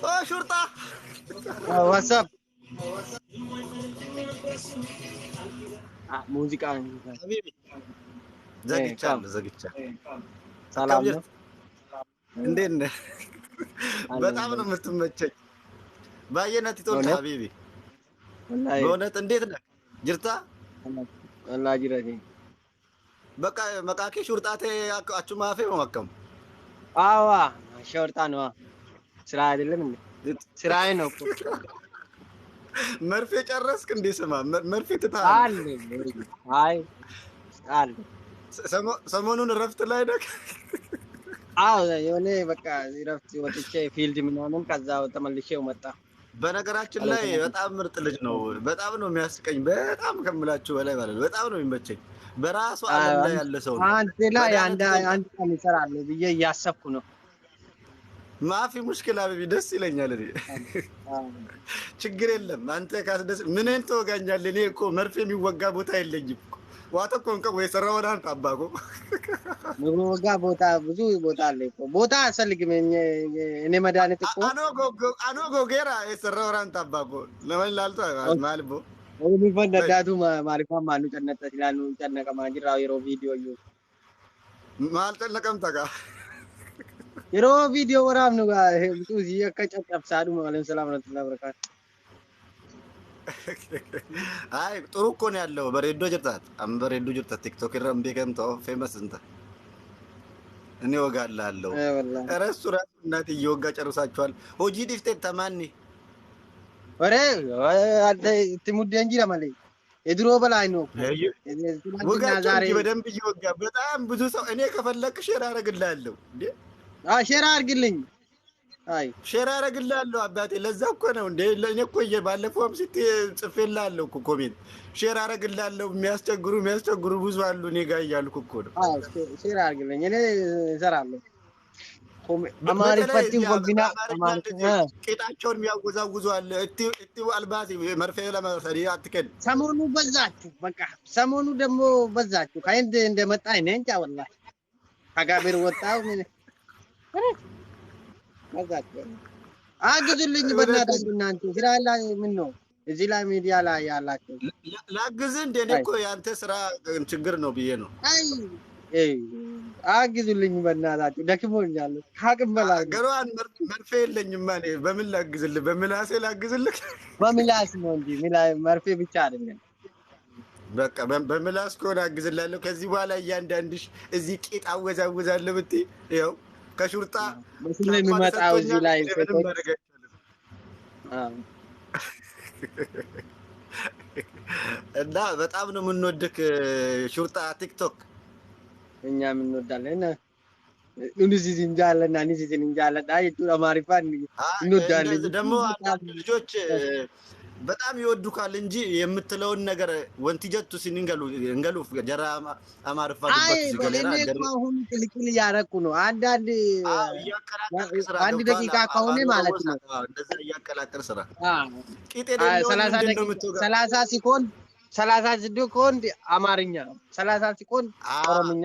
ኦ ሹርጣ። What's up? ሙዚቃ። ሀቢቢ፣ ዘግቻለሁ፣ ዘግቻለሁ። ሰላም ነው? እንዴት ነህ? በጣም ነው የምትመቸኝ። ባየነት ይቶል። እውነት? ሀቢቢ። ወላሂ። በእውነት እንዴት ነህ? ጅርታ? ወላሂ ጅረቴ። በቃ መቃኬ ሹርጣቴ አቹማፌ መመከም። አዋ ሾርጣ ነዋ። ስራ አይደለም እንዴ? ስራዬ ነው እኮ። መርፌ ጨረስክ እንዴ? ስማ፣ መርፌ ትተሃል? አለ፣ አይ አለ። ሰሞኑን እረፍት ላይ ነህ? አዎ፣ የሆነ በቃ እረፍት ወጥቼ field ምናምን ከዛ ተመልሼው መጣ። በነገራችን ላይ በጣም ምርጥ ልጅ ነው። በጣም ነው የሚያስቀኝ። በጣም ከምላችሁ በላይ ማለት ነው። በጣም ነው የሚመቸኝ። በራሱ ዓለም ላይ ያለ ሰው ነው። አንተ ላይ አንድ አንድ ቀን እሰራለሁ ብዬ እያሰብኩ ነው። ማፊ ሙሽኪላ ሀቢቢ፣ ደስ ይለኛል። እኔ ችግር የለም። አንተ ካስደስ ምንን ትወጋኛለህ? እኔ እኮ መርፌ የሚወጋ ቦታ የለኝም እኮ። ዋተ እኮ እንቀ ወይ ሰራወዳን ታባቆ። የሚወጋ ቦታ ብዙ ቦታ አለ እኮ። ቦታ አያስፈልግም። እኔ መድኃኒት እኮ አኖ ጎጌራ የሰራወራን ታባቆ ለማን ላልቶ ማልቦ። Oomishni addaatu maaliifaan maal nu cannatta silaa nu cannaqamaa jirra yeroo viidiyoo iyyuu. ማል ጨነቀምታ ጋ። Yeroo viidiyoo waraabnu xuusii akka caccabsaadhuma alayhi salaam warahmatullahi wabarakaatu. አይ ጥሩ እኮ ነው ያለው። በሬዶ ጅርታት አም በሬዶ ጅርታ ቲክቶክ irra beekamta ፌመስ እንተ እኔ ወጋላለሁ። ወላሂ። ኧረ እሱ ራሱ እናቴ እየወጋ ጨርሳችኋል። ሆጂ ዲፍቴ ተማኒ። ወሬ አንተ itti muddeen jira malee የድሮ በላይ ነው እኮ። ትናንትና ወጋቸው ዛሬ እንጂ በደንብ እየወጋ በጣም ብዙ ሰው። እኔ ከፈለክ ሼር አደርግልሃለሁ እንዴ። ሼር አድርግልኝ። አይ። ሼር አደርግልሃለሁ አባቴ። ለዛ እኮ ነው እንዴ። እኔ እኮ ባለፈውም ስት ጽፌልሃለሁ እኮ ኮሜንት ሼር አደርግልሃለሁ። የሚያስቸግሩ የሚያስቸግሩ ብዙ አሉ እኔ ጋር እያልኩ እኮ ነው። አዎ ሼር አድርግልኝ፣ እኔ እሰራለሁ። በተለይ አማሪፈቲን እዚህ ጎልቢና በአማርኛ አማሪ እንደዚህ ቂጣቸውን የሚያወዛውዙ አለ። እቲ እቲ አልባሲ መርፌ ለመውሰድ አትከል። ሰሞኑ በዛችሁ፣ በቃ ሰሞኑ ደግሞ በዛችሁ። ከህንድ እንደመጣ እኔ እንጃ ወላሂ ከጋቢር ወጣው ምን በዛችሁ። አግዙልኝ በእናታችሁ እናንተ ስራ ላይ ምን ነው እዚህ ላይ ሚዲያ ላይ ያላችሁ። ላግዝህ እንደ እኔ እኮ የአንተ ስራ ችግር ነው ብዬ ነው። አይ አግዙልኝ በእናታችሁ ደክሞኛል፣ ከአቅም በላይ ነው። ገሯን መርፌ የለኝማ እኔ በምን ላግዝልህ? በምላሴ ላግዝልህ? በምላስ ነው እንጂ መርፌ ብቻ አይደለም። በቃ በምላስ ከሆነ አግዝላለሁ። ከዚህ በኋላ እያንዳንድሽ እዚህ ቂጥ አወዛውዛለሁ ብትይ ይኸው ከሹርጣ በስም ላይ የሚመጣው እዚህ ላይ ምንም ሴቶች ማድረግ አይቻልም። አዎ። እና በጣም ነው የምንወድክ ሹርጣ ቲክቶክ። እኛም እንወዳለን። Nuti isin jaallanna anis isin jaalladha jechuudha Amaariffaan እንወዳለን። እንደዚህ ደግሞ አንዳንድ ልጆች በጣም ይወዱካል እንጂ የምትለውን ነገር ወንቲ ጀቱ ሲን እንገሉ እንገሉፍ ጀራ አማርፋ አይ ዱበቱ ሲገሌራ እኔ እኮ አሁን ቅልቅል እያደረኩ ነው። አንዳንድ እያቀላቀልክ ስራ አንድ ገብቶሃል? ደቂቃ ከሆነ አፋን ማለት ኦሮሞ ነው። እንደዛ እያቀላቀል ስራ። አዎ፣ ቂጥ የሌለውን 30 ምንድን ነው ደቂቃ የምትወጋ? 30 ሲኮን 30 ሲኮን አማርኛ፣ 30 ሲኮን ኦሮምኛ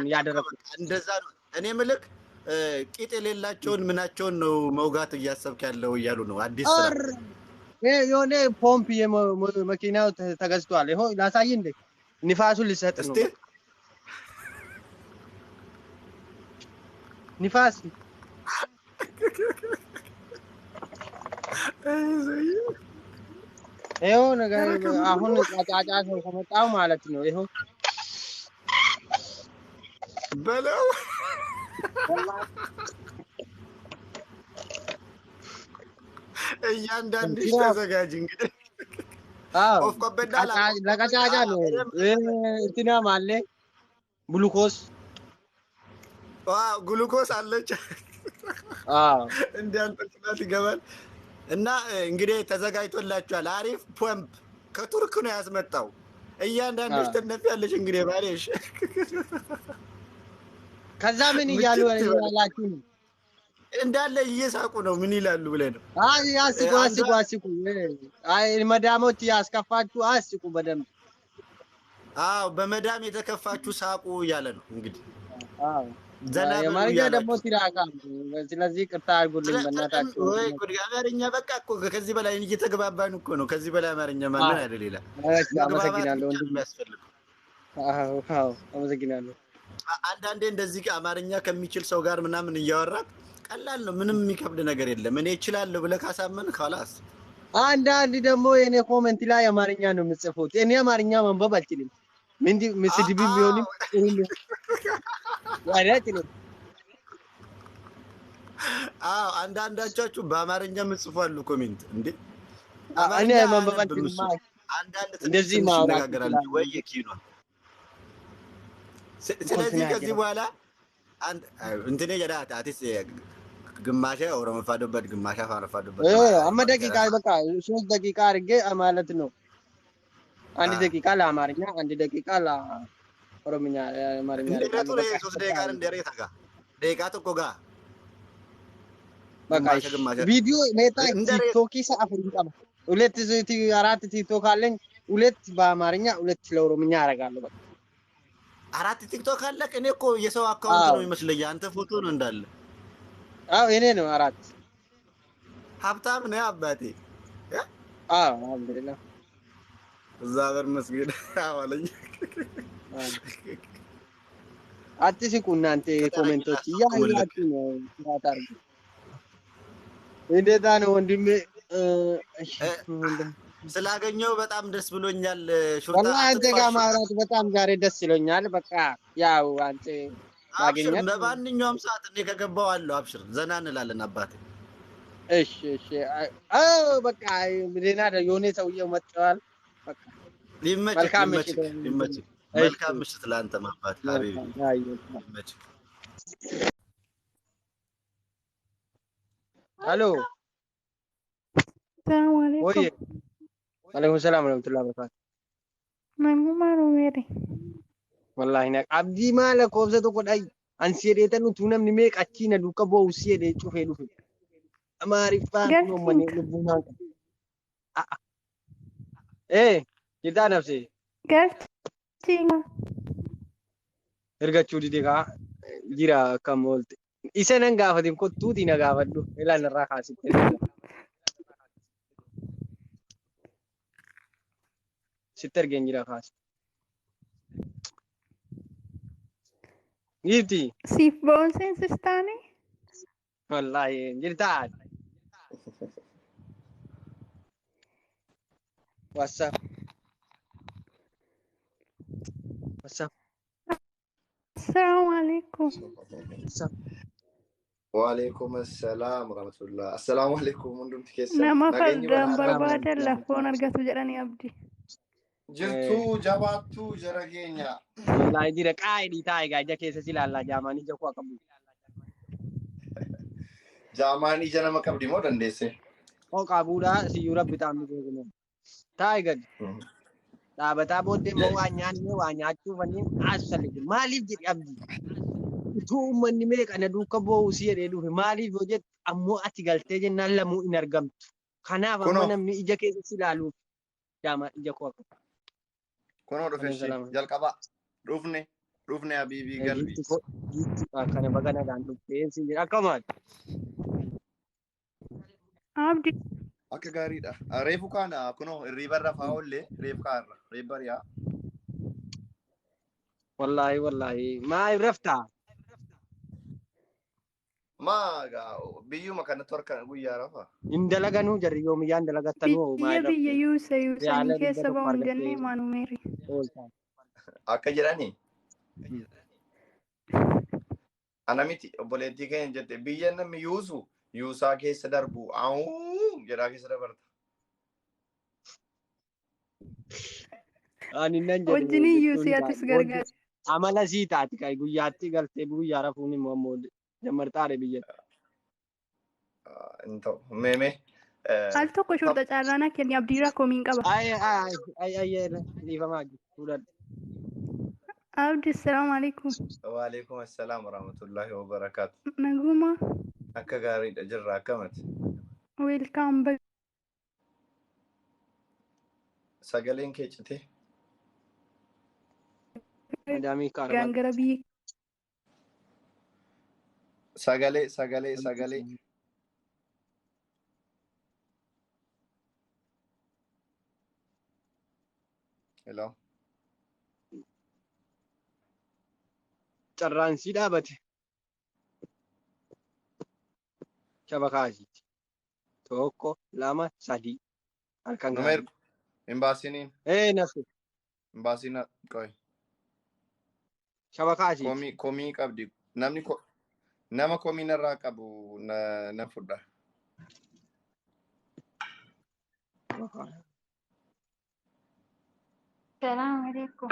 እያደረኩ። እንደዛ ነው። እኔ ምልክ ቂጥ የሌላቸውን ምናቸውን ነው መውጋት እያሰብክ ያለው እያሉ ነው። አዲስ ስራ። ኧረ የሆነ ፖምፕ መኪናው ተገዝቷል። ይኸው ላሳይ እንዴ ንፋሱን ሊሰጥ ነው። እስቲ። ንፋስ። ይኸው ነገር አሁን ጫጫ ሰው ከመጣው ማለት ነው። ይኸው። በለው። እያንዳንድሽ ተዘጋጅ እንግዲህ። አዎ። ኦፍ ቆበዳላ። ለቀጫጫ ነው። እንትናም አለ ግሉኮስ። ግሉኮስ አለች። አዎ። እንዲህ አንጠልጥላት ይገባል። እና እንግዲህ ተዘጋጅቶላችኋል። አሪፍ ፖምፕ ከቱርክ ነው ያስመጣው። እያንዳንድሽ ትነፊያለሽ እንግዲህ ባሌሽ። ከዛ ምን እያሉ ምችት ይበል። ያላችሁ ነው? እንዳለ እየሳቁ ነው። ምን ይላሉ ብለህ ነው? አይ አስቁ አስቁ አስቁ። አይ መዳሞች ያስከፋችሁ አስቁ በደንብ። አዎ፣ በመዳም የተከፋችሁ ሳቁ እያለ ነው እንግዲህ። አዎ። ዘና በሉ የአማርኛ ደግሞ እያላችሁ ሲራቃ ስለዚህ ይቅርታ አድርጉልኝ በእናታችሁ። ወይ ጉድ! አማርኛ በቃ እኮ ከዚህ በላይ እየተግባባን እኮ ነው። ከዚህ በላይ አማርኛ ማንን አይደል ሌላ እሺ፣ መግባባት አመሰግናለሁ ብቻ ነው ወንድም። የሚያስፈልገው። አዎ አዎ፣ አመሰግናለሁ። አንዳንዴ እንደዚህ አማርኛ ከሚችል ሰው ጋር ምናምን እያወራክ ቀላል ነው። ምንም የሚከብድ ነገር የለም። እኔ እችላለሁ ብለህ ካሳመን خلاص። አንዳንድ ደግሞ የኔ comment ላይ አማርኛ ነው የምጽፉት። እኔ አማርኛ ማንበብ አልችልም። ምንድን ስድብም ቢሆንም ጥሩም ቢሆን አልችልም። አዎ አንዳንዳቻችሁ በአማርኛ የምጽፉ አሉ comment። እንዴ እኔ አማርኛ ማንበብ አያነብም እሱ። አልችልም። አንዳንድ ትንሽ እንደዚህ ትንሽ ማውራት ይነጋገራል እችላለሁ። ወይ የኪኗ ስለዚህ ከዚህ በኋላ አንድ እንትኔ ጀዳ አቲስ ግማሽ ኦሮሞፋ ዱበት ግማሽ አፋንፋ ዱበት አማ ደቂቃ በቃ 3 ደቂቃ አድርጌ ማለት ነው። አንድ ደቂቃ ለአማርኛ፣ አንድ ደቂቃ ለኦሮምኛ፣ አማርኛ እንደ አደርጋለሁ። በቃ 3 ደቂቃ እንደ ሬታ ጋ ደቂቃ tokko ጋ በቃ ግማሽ እሺ። ግማሽ ቪዲዮ ሜታ እንደ ሬ ቲክቶክ አፍሪን ቀባ ሁለት አራት ቲክቶክ አለኝ። ሁለት በአማርኛ ሁለት ለኦሮምኛ አደርጋለሁ። በቃ አራት ቲክቶክ አለክ? እኔ እኮ የሰው account አዎ ነው ይመስለኝ። አንተ ፎቶ ነው እንዳለ። አዎ የኔ ነው አራት። ሀብታም ነህ አባቴ። እ? አዎ አልሐምዱሊላህ። እግዚአብሔር ይመስገን አለኝ። አዎ። አትስቁ እናንተ ከጠረኝ comment ኦች ላስጠቁምልህ። እያያችሁ ነው። ስርዓት አድርጉ። እንዴታ ነው ወንድሜ። እሺ ወንድም ስላገኘው በጣም ደስ ብሎኛል። ሹርታ ወላሂ አንተ ጋር አትጥፋ። ማውራት በጣም ዛሬ ደስ ይለኛል። በቃ ያው አንተ አብሽር፣ ማግኘት በማንኛውም ሰዓት እኔ ከገባው አለሁ። አብሽር፣ ዘና እንላለን አባቴ። እሺ እሺ። አዎ በቃ ደህና የሆነ ሰውዬው መጥተዋል። በቃ ይመችክ፣ መልካም ምሽት። ይመችክ፣ ይመችክ። እሺ መልካም ምሽት ለአንተም አባቴ حبيبي፣ መልካም። አይ ይመችክ። አሎ ሰላም ወይ አለይኩም። አለይኩም ሰላም ወራህመቱላሂ ወበረካቱ። Nanguma Rumere. Wallahi na abdii maal lakkoofsa tokko dhayi. Ansi jedheetan utuu namni meeqa achii na duuka boo'u si jedhee cufee dhufe. Amaariffaan kun uummanni Galtiin lubbuun haan qabu. Ee jirtaa nafsee galtiin ergachuu dide kaa jira akkam oolte. Isa nan gaafatin kottuutii na gaafadhu. Ilaan irraa kaasitti ergina. Sitti ergeen jira kaasi. Giifti siif ba'uun seensistaani? wallaahi jirtaa. What's up what's up Assalaamu alaikum. What's up. Waalaikum assalam warahmatullah. Assalamu alaikum hundumti keessan. Nama Nageenyi fardaan badhaadhaa. barbaadan lafoon argatu jedhanii abdi. Jirtuu jabaattuu jara keenya. Wallaahi jira qaayidii taa'e gaa ija keessa si ilaallaa jaamaan ija koo qabu. Jaamaan ija nama qabdi moo dandeesse? Koo qabuudha siyyuu rabbi taa'amni beeknu. Taa'e gadi dhaabataa booddee immoo waa nyaannee waa nyaachuu fanniin asfallige maaliif jedhi abdi. Utuu uummanni meeqa na duuka boo'u si jedhee dhufe maaliif yoo jettu ammoo ati galtee jennaan lamuu hin argamtu. Kanaaf amma Kunoo namni ija keessa si ilaaluuf jaamaan ija koo qabu. kunoo dhufe Alayhi ishee salaam. jalqaba dhufne dhufne habiibii galbii. Giifti koo giifti kana baga nagaan dhuftee si jedha akkamaati. Abdi Akka gaariidha. Reefu kaana kunoo hirriba irra fa'aa oollee reefu kaarra reefu bari'aa. Wallaahi wallaahi maaliif raftaa? Maa gaa biyyuma kanatti harka guyyaa rafa. Hin dalaganuu jarri yoomiyyaan dalagattanuu biyya maal biyya raftee yuusa yuusanii yaala dhibba keessa tokko ba'uun argattee jennee maanumeeri. ooltaa. Akka jedhani ana miti obboleettii keenya jette biyya namni yuusu yuusaa keessa darbu awuu jedhaa keessa dabarta. Ani nan jedhe Wajjinin jechuun yuusii atis booddee gargaari. amala sii taati kan guyyaatti galtee guyyaa rafuun immoo ammoo jammartaadha biyyatti. Hin ta'u meemee. Al tokko shurxa caarraanaa kenni abdiirraa komiin qaba. Ay ay ay ay dhiifamaa jiru fuudhadha. Abdi assalaamu alaikum. Waalaikum assalaam warahmatullahi wabarakaatu. Naguma Akka gaariidha jirra akkamati. weelkaam baga Sagaleen kee cite. Madaamii kaarabaa. gara biyya Sagalee sagalee sagalee. Hello. Carraan sii dhaabate. Shabakaasiiti. 1, 2, 3. Halkan Numeer gaarii. hin baasiniin. Ee nasu. Hin baasina qoy. Shabakaasiiti. Komii komii qabdi. Namni nama komii narraa qabu na fudha. Salaam alaikum.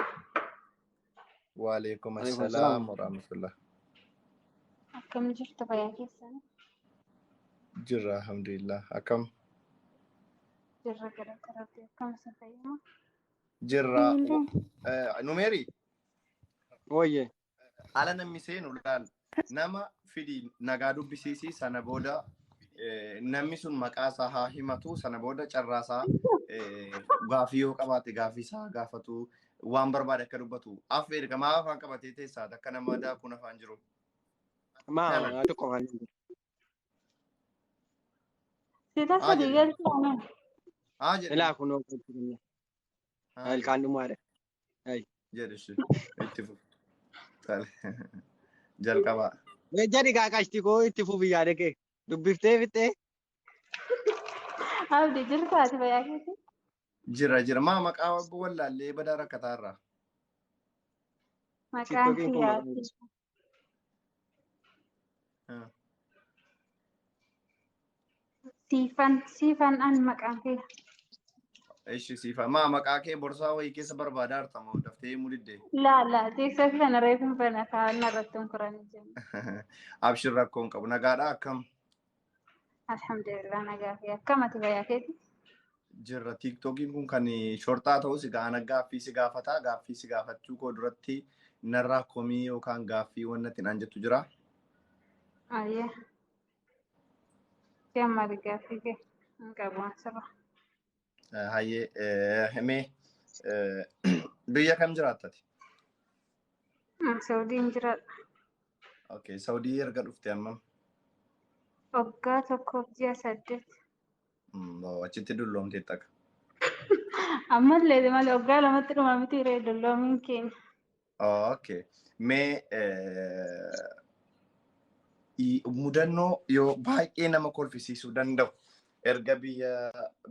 Waalaikum Alaikum assalaam salaam. warahmatullah. Akkam jirtu fayyaa keessan? Jirra alhamdulillah. Akkam Jirra galata rabbii akkam isin fayyama? jirra. Alhamdulillah. Numeeri Ooyyee. haala namni seenu laal. Nama fidi nagaa dubbisiisii sana booda namni sun maqaa isaa haa himatu sana booda carraa isaa gaafii yoo qabaate gaafii isaa gaafatu waan barbaade akka dubbatu affeeri kamaa afaan qabatee teessaa akka nama daakuun afaan jiru. Maa tokko afaan hin jiru. Sita Haa sadii jedhe. galchee anan. Haa jedhe. Ilaa kunoo galchuu Haa jedhe. Ilkaan dhumaadha. Jedhe ishee itti fufu. Jalqabaa. Jedhi kaakashti koo itti fufi yaada kee. Dubbiftee fixxee. Abdi jirta ati fayyaa keeti? Jira jira maa maqaa wallaallee badaa rakkataa irraa. Maqaan Tiktookiin kun kiyyaa maqaan Siifan Siifan an maqaan kiyya. Ishi siifa maa maqaa kee borsaa wayii keessa barbaadaa jirta moo daftee himuu diddee? Laa laa tiktokii kana reefu hin bana kaa'annaa irratti hin kuranii jenna. Abshir rakkoo hin qabu nagaadhaa akkam Alhamdulillah nagaa fi akkam ati fayyaa keeti? jirra tiiktookiin kun kan shorxaa ta'us gaana gaaffii si gaafataa gaaffii si gaafachuu koo duratti narraa komii yookaan gaaffii wanna ittiin aan jettu jira. Ayyaa. Jamma gaaffii kee hin qabu asirra. Hayyee himee biyya kam jiraattati? Saudiin jiraadha. Okay, Saudii erga dhufte ammam? Waggaa 1 ji'a 8. Achitti dulloomtee takka. Ammallee malee waggaa 2tti dhuma miti ree dulloomiin keenya. Okay. Mee mudannoo yoo baay'ee nama kolfisiisuu danda'u erga biyya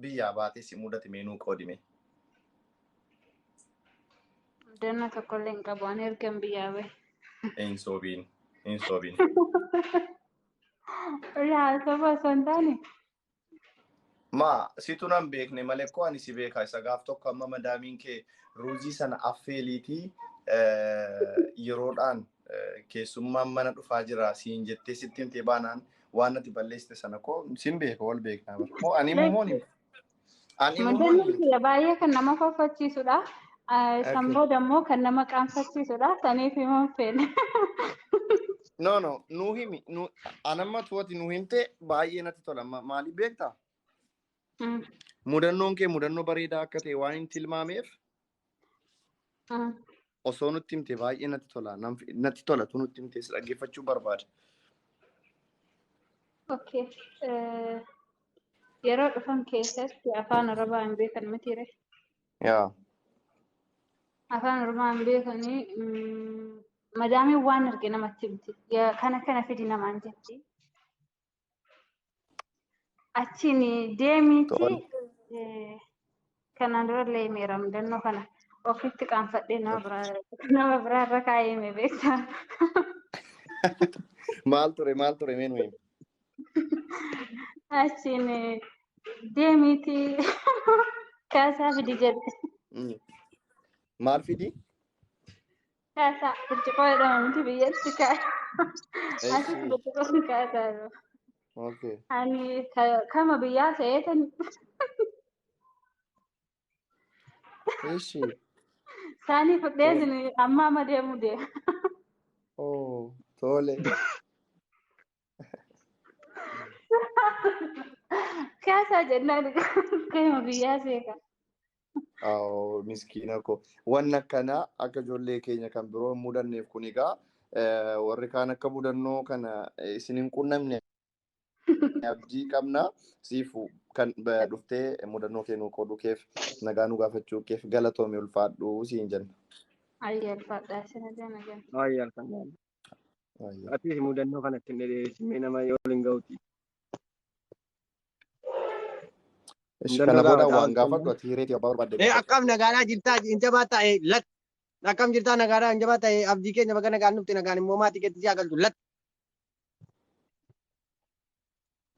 biyyaa baatee si mudate mee nuu qoodime. Mudannoo tokkollee hin qabu ani ergan biyyaa bahe. Hin soobiin. Hin soobiin. Laa soba osoo hin taane Maa situ nan beekne malee koo ani si beeka isa gaaf tokko amma madaamiin kee ruuzii sana affeeliitii yeroodhaan keessummaan mana dhufaa jira siin jettee sitti himtee baanaan waan ati balleessite sana koo sin beeka wal beeknaa bara. Moo ani immoo mooni? Ani immoo mudannoon mooni? kiyya baay'ee kan nama kofalchiisudha. San Okay. booda immoo kan nama qaanfachiisudha. Saniif himuun feene. No no nuu himi nu anamma tuwati nuu himte baay'ee natti tola maaliif beektaa? Mudannoon kee mudannoo bareedaa akka ta'e waan hin tilmaameef osoo nutti himte baay'ee natti tola natti tola tu nutti himte si dhaggeeffachuu barbaada. Okay. Yeroo dhufan keessatti afaan Oromoo hin beekan mitiire. Yaa. Afaan Oromoo hin beekanii madaamiin waan arge namatti himti. Kana kana fidi namaan jetti. Achiin deemiiti Tole. Kanaan dura illee himeera mudannoo kana ofitti qaanfadhee nama biraa irra kaa'ee hime beektaa. Maal ture mee nu himi? Achiin deemiiti kaasaa fidi jedhe. Maal fidi? Kaasaa burcuqqoo jedhama miti biyyatti kaa. Asis burcuqqoon kaasaa jedhama. Okay. Ani kama biyyaa ta'eetan Eshi. saanii fudhee isin amma amma deemuu deema. Oh, tole. Kaasaa jennaan kama biyyaa seeka. Oh, miskiina ko. Wanna akkana akka ijoollee keenya kan biroo hin mudanneef kun egaa Warri kaan akka mudannoo kana isin hin qunnamne abdii qabna. Siifu kan dhuftee mudannoo kee nuu qooduu keef nagaa nu gaafachuu keef galatoomi, ulfaadhu siin jenna. Ayyaa, ulfaadhaa isin nagaa. Ayyaa, alhamdulillah. Atis mudannoo kanatti hin dheeressimee nama yoo hin ga'uti. Kana booda waan gaafadhu ati hireetii abbaa barbaadde gaafadhu. Akkam nagaadhaa jirtaa, hin jabaa ta'e lat. Akkam jirtaa, nagaadhaa, hin jabaa ta'e. Abdii keenya, baga nagaan dhufte, nagaan immoo maatii keetti si haa galchu lat.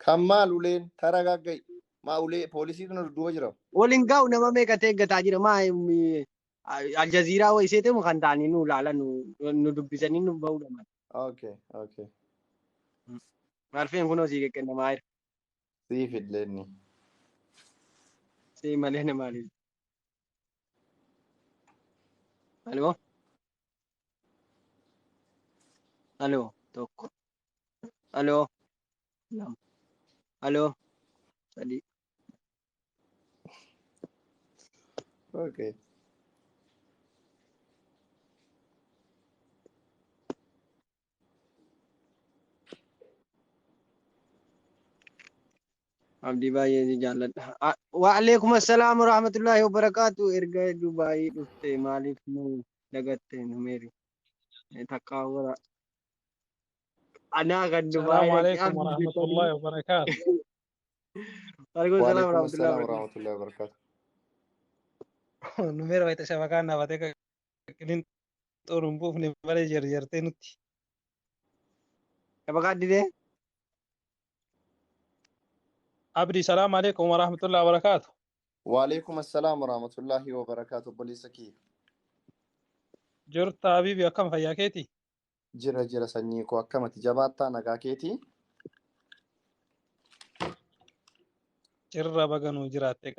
Kan maal uleen taragaagga'i? Maa ulee poolisiitu na dudduuba jira. Waliin ga'u nama meeqa ta'e eeggataa jira, maa Aljaziiraa wayii seetemu kan ta'anii nu ilaalan, nu dubbisanii nu bahuu dha. Okay. Marfeen kunoo sii kennamaa jira. Siif illeenni. Sii malee namaaliif. Aloo. Aloo, tokko. Aloo, lama. Aloo, sadii. Okay. Abdii, baay'ee si jaalladha. Waalaikum assalaam warahmatullahi wabarakaatu. Erga Dubaayii dhufte maaliif nu dagatte, Numeeri? Takkaa wara. Anaa kan السلام Dubaayii dhaqee عليكم abdii ورحمة jettanii. الله وبركاته. Waalaikum salaam Waalaikum warahmatullahi assalaam wabarakaatu. warahmatullahi wabarakatuh. Numero wayita shabakaan dhaabatee qilinxoon hin buufne malee jarjartee nutti. Shabakaa didee? Abdii, السلام عليكم ورحمة الله وبركاته. Waalaikum assalaam warahmatullahi wabarakatuh. Obboleessa kiyya. Jirta habiibi, akkam, fayyaa keeti? Jira jira, sanyii koo, akkamati, jabaattaa, nagaa keetii? Jirra, baganuu jiraatte,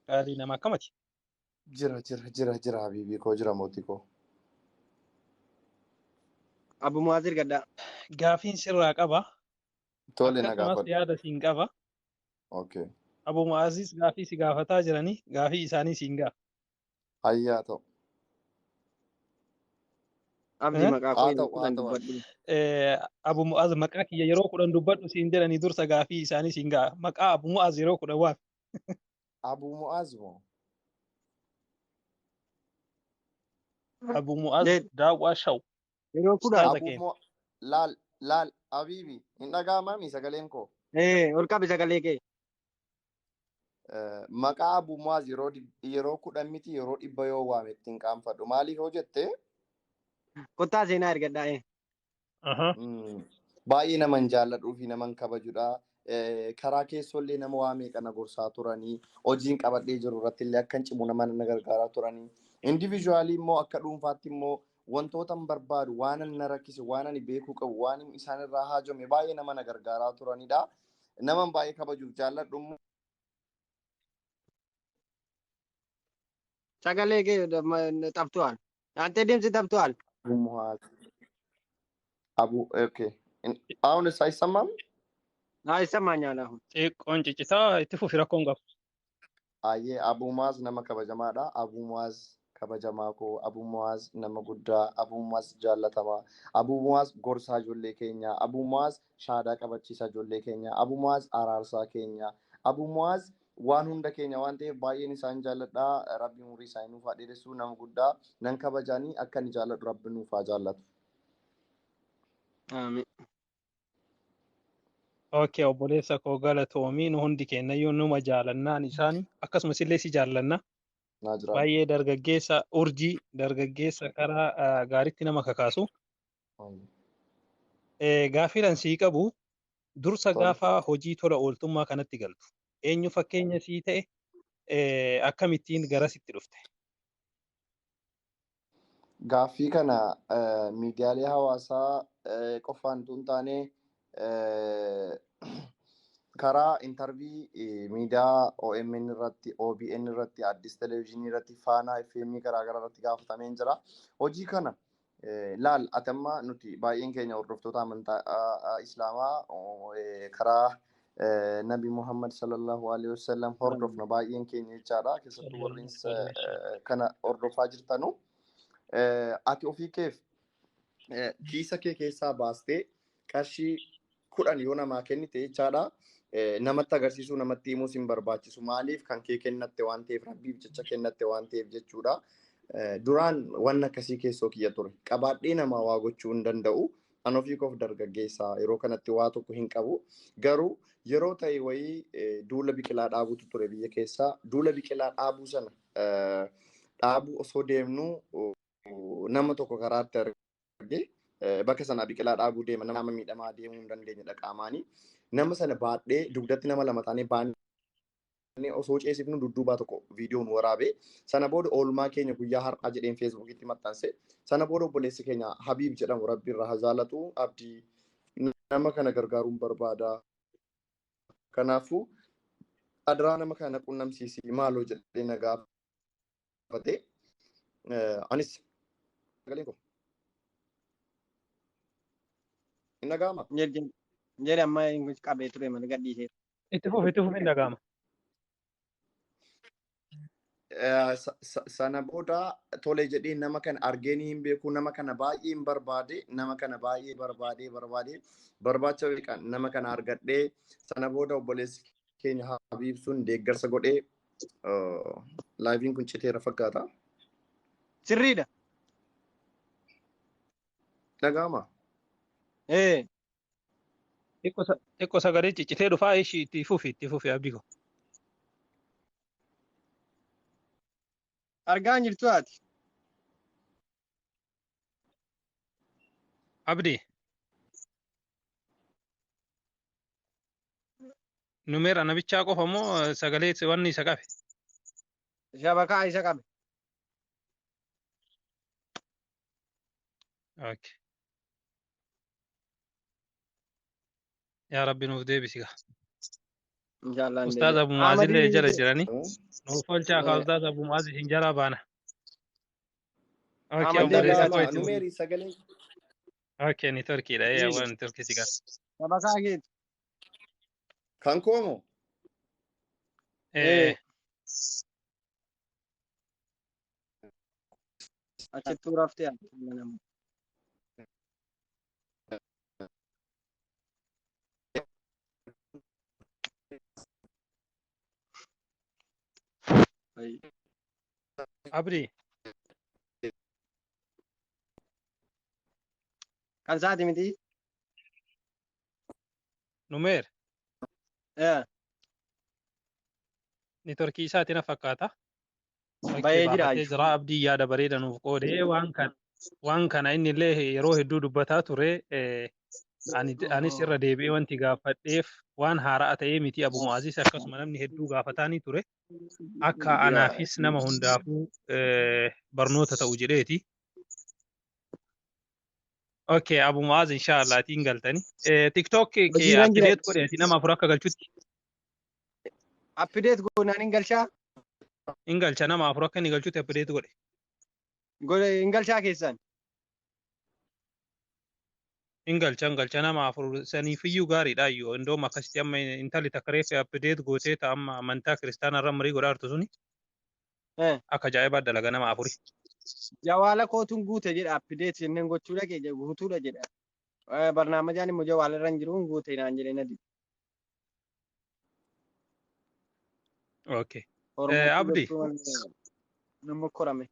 qaalii nama, akkamati? Jira jira jira jira, habiibii koo, jira, mootii koo. Abu Muwaazir gaddaa. Gaafiin sirraa qaba. Tole, na Akkasumas gaafadhu. yaada siin qaba. Okay. Abu Mu'aazis gaafii si gaafataa jiranii, gaafii isaanii siin gaafa. Hayyaa ta'u. Abdii, maqaa koo Haa yeroo ta'u, haa 10 ta'u. dubbadhu. Abu Mu'aaz, maqaa kiyya yeroo 10 dubbadhu siin jedhanii, dursa gaafii isaanii siin gaafa. Maqaa Abu Mu'aaz yeroo 10 waaf. Abu Mu'aaz moo? Abu Mu'aaz Deed Daawwaa Shaw. Yeroo 10. Ustaaza Abu keenya. Mu laal laal, habiibi, hin dhaga'amaami sagaleen koo? Ol qabi sagalee kee. Maqaa Abu Mu'aaz yeroo 10 miti, yeroo 100 yoo waame ittiin qaanfadhu. Maaliif yoo jette, Kottaa seenaa ergadhaa. Baay'ee naman jaalladhuu fi naman kabajudha. Karaa keessollee nama waa meeqa na gorsaa turanii, hojiin qabadhee jiru irratti illee akkan cimu nama na gargaaraa turanii. Individually immoo, akka dhuunfaatti immoo, wantoota hin barbaadu, waan na rakkise, waan ani beekuu qabu, waan isaan irraa haajome baay'ee nama na gargaaraa turanidha. Naman baay'ee kabajuuf jaalladhu immoo Sagalee kee ጠፍቷል። አንተ ድምፅ ጠፍቷል። Abu Mu'aaz. Abu, okay. አሁንስ አይሰማም? ይሰማኛል አሁን። Xiqqoon ciccitaa, itti fufi, rakkoon qabu. Ayyee, Abu Mu'aaz nama kabajamaadha. Abu Mu'aaz kabajamaa koo, Abu Mu'aaz nama guddaa, Abu Mu'aaz jaallatamaa, Abu Mu'aaz gorsaa ijoollee keenyaa, Abu Mu'aaz shaadaa qabachiisaa ijoollee keenyaa, Abu Mu'aaz araarsaa keenya, Abu Mu'aaz waan hunda keenya waan ta'eef baay'een isaan jaalladha. Rabbi umurii isaanii nuuf haa dheeressu, nama guddaa nan kabajaanii, akka inni jaalladhu Rabbi nuuf haa jaallatu. Amiin. Okay, obboleessa koo, galatoomii. Nu hundi kennayyuu numa jaalannaan isaanii, akkasumas illee si jaallanna. Naa jiraadhu. Baay'ee dargaggeessa urjii, dargaggeessa karaa gaariitti nama kakaasu. Gaaffiidhaan sii qabu dursa, Tole. gaafa hojii tola ooltummaa kanatti galtu eenyu fakkeenya sii ta'e, akkamittiin garasitti dhufte? Gaaffii kana miidiyaalee hawaasaa qofaan utuu hin taane, karaa interview miidiyaa OMN irratti, OBN irratti, Addis Televezyiinii irratti, Faanaa FM garaa garaa irratti gaafatameen jira. Hojii kana laal, ati amma nuti baay'een keenya hordoftoota amantaa Islaamaa karaa Nabi Muhammad sallallahu alaihi wasallam hordofna baay'een keenya jechaadha. Keessattuu warreen kana hordofaa jirtanu. Ati ofii keef kiisa kee keessaa baastee qarshii 10 yoo namaa kennite jechaadha. Namatti agarsiisuu, namatti himuus hin barbaachisu. Maaliif? Kan kee kennatte waan ta'eef, rabbiif jecha kennatte waan ta'eef jechuudha. Duraan waan akkasii keessoo kiyya ture. Qabaadhee namaa waa gochuu hin danda'u. An ofii koof dargaggeessaa yeroo kanatti waa tokko hin qabu. Garuu yeroo ta'e wayii duula biqilaa dhaabuutu ture biyya keessaa. Duula biqilaa dhaabuu sana dhaabuu osoo deemnu nama tokko karaatti arge. Bakka sanaa biqilaa dhaabuu deema, nama miidhamaa deemuu hin dandeenye qaamaanii. Nama sana baadhee dugdatti nama lama taanee baannee osoo ceesifnu dudduubaa tokko viidiyoon waraabee, sana booda oolmaa keenya guyyaa har'aa jedheen Feesbuukitti maxxanse. Sana booda obboleessi keenya Habiib jedhamu, Rabbi irraa haa jaalatu, Abdii, nama kana gargaaruun barbaada. Kanaafuu adaraa nama kana qunnamsiisi maaloo jedhee na gaafate. Anis sagaleen koo hin dhaga'ama. Jedhe amma inni qabee ture malee gadhiisee. Itti fufi, itti fufi, hin dhaga'ama. Sana booda tole jedhee, nama kana argee hin beeku, nama kana baay'ee hin barbaade, nama kana baay'ee barbaade, barbaade, barbaacha beekan nama kana argadhee, sana booda obboleessi keenya Habiib sun deeggarsa godhee liveiin kun citeera fakkaata. Sirriidha. Dhaga'ama. Ee. Xiqqoo sagalee ciccitee dhufaa, ishii itti fufi, itti fufi, abdii ko. Argaa hin jirtu ati. Abdii. Numeera namichaa qofa moo sagalee wanni isa qabe? Shabakaa isa qabe. Okay. Yaa Rabbi nuuf deebisi gaa. Inshallah hin Ustaaz deebi'a. Abu Mu'aazillee Ahmadiin jala jirani. Nuuf oolchaa kaa, Ustaaz Abu Mu'aaz isin jalaa baana. Okay, Ahmadiin obboleessa koo Dhaga'ama. itti fufi. Numeeri sagalee. Okay, networkiidha. Ee, awwal networkii si qaba. Shabakaa keeti. Kan koomo. Ee, Achittuu raftee ati nama. Abdii. Kan isaati miti. Numeer. Ee. Networkii isaati na fakkaata. Okay, Bahee jira. baafatee jira. Abdii yaada bareeda nuuf qoodee, waan kana inni illee yeroo hedduu dubbataa ture. Anis irra deebi'ee wanti gaafadheef waan haaraa ta'ee miti. Abu Mu'aazis akkasuma namni hedduu gaafataanii ture. Akka anaafis nama hundaafuu barnoota ta'u jedheeti. Okay, Abu Mu'aaz, inshallah tiin galtani. TikTok kee Hojiirran jira. update godheeti nama afur akka galchutti. Update goonaan hin galchaa. In galcha, nama afur akka inni galchutti update godhe. Godhe, hin galchaa keessan. In galcha, in galcha, nama afur saniifiyyuu gaariidha iyyuu. Indoom akkasitti amma intalli takka reeffa update gootee ta'a, amma amantaa kiristaanaa irra marii godhaa jirtu suni akka ajaa'ibaa dalaga nama afuri. Jawaala kootuun guute jedha, update jenneen gochuu dhaqe guutuudha jedha. Barnaamajaan immoo jawaala irra hin jiru, hin guute naan jedhee nadi. Okay. Hormootii Abdi. gochuu nama korame.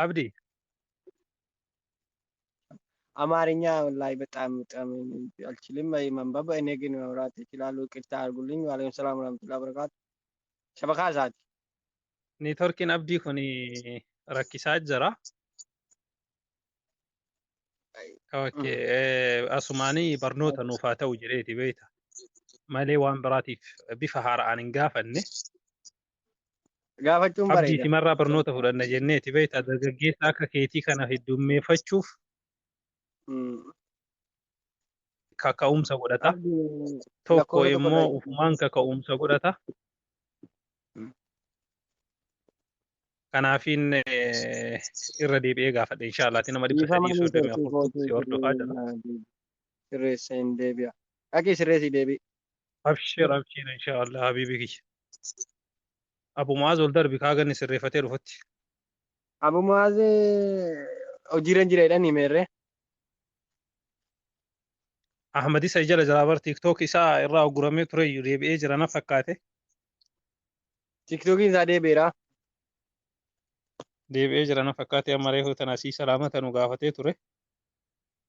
Abdi. አማርኛ ላይ በጣም በጣም አልችልም ማንበብ። እኔ ግን ማውራት እችላለሁ። ይቅርታ አድርጉልኝ። ወአለይኩም ሰላም ወራህመቱላሂ ወበረካቱ። Shabakaa isaati. Networkiin abdii kun rakkisaa jira. Okay. Asumaanii barnoota nuuf haa ta'u jedheeti beekta. Malee waan biraatiif bifa haara'aan hin gaafanne. Gaafachuun bareeda. Abdiiti marraa barnoota fudhanna jenneeti beekta, dargaggeessa akka keetii kana heddummeeffachuuf kaka'umsa godhata. Abdii Tokko lakkoofsa tokko immoo ufumaan kaka'umsa godhata. Kanaafiin irra deebi'ee gaafadhe inshaallaati, nama dhibba Dhiifama sadii soddomii networkii afur si kootii hordofaa jira. Sirreessa, hin deebi'a. Dhaqii sirreessii deebi'i. Abshir, abshir, inshaallah habiibi kiyya. Abu Mu'aaz ol darbi kaaganni sirreeffatee dhufutti. Abu Mu'aaz hojiirra hin jira jedhanii meerre. Ahmad isa jala jala bar TikTok isaa irraa uguramee ture iyyuu deebi'ee jira na fakkaate. Tiktookiin isaa deebi'eera. Deebi'ee jira na fakkaate amma reefu tana sii salaamata nu gaafatee ture.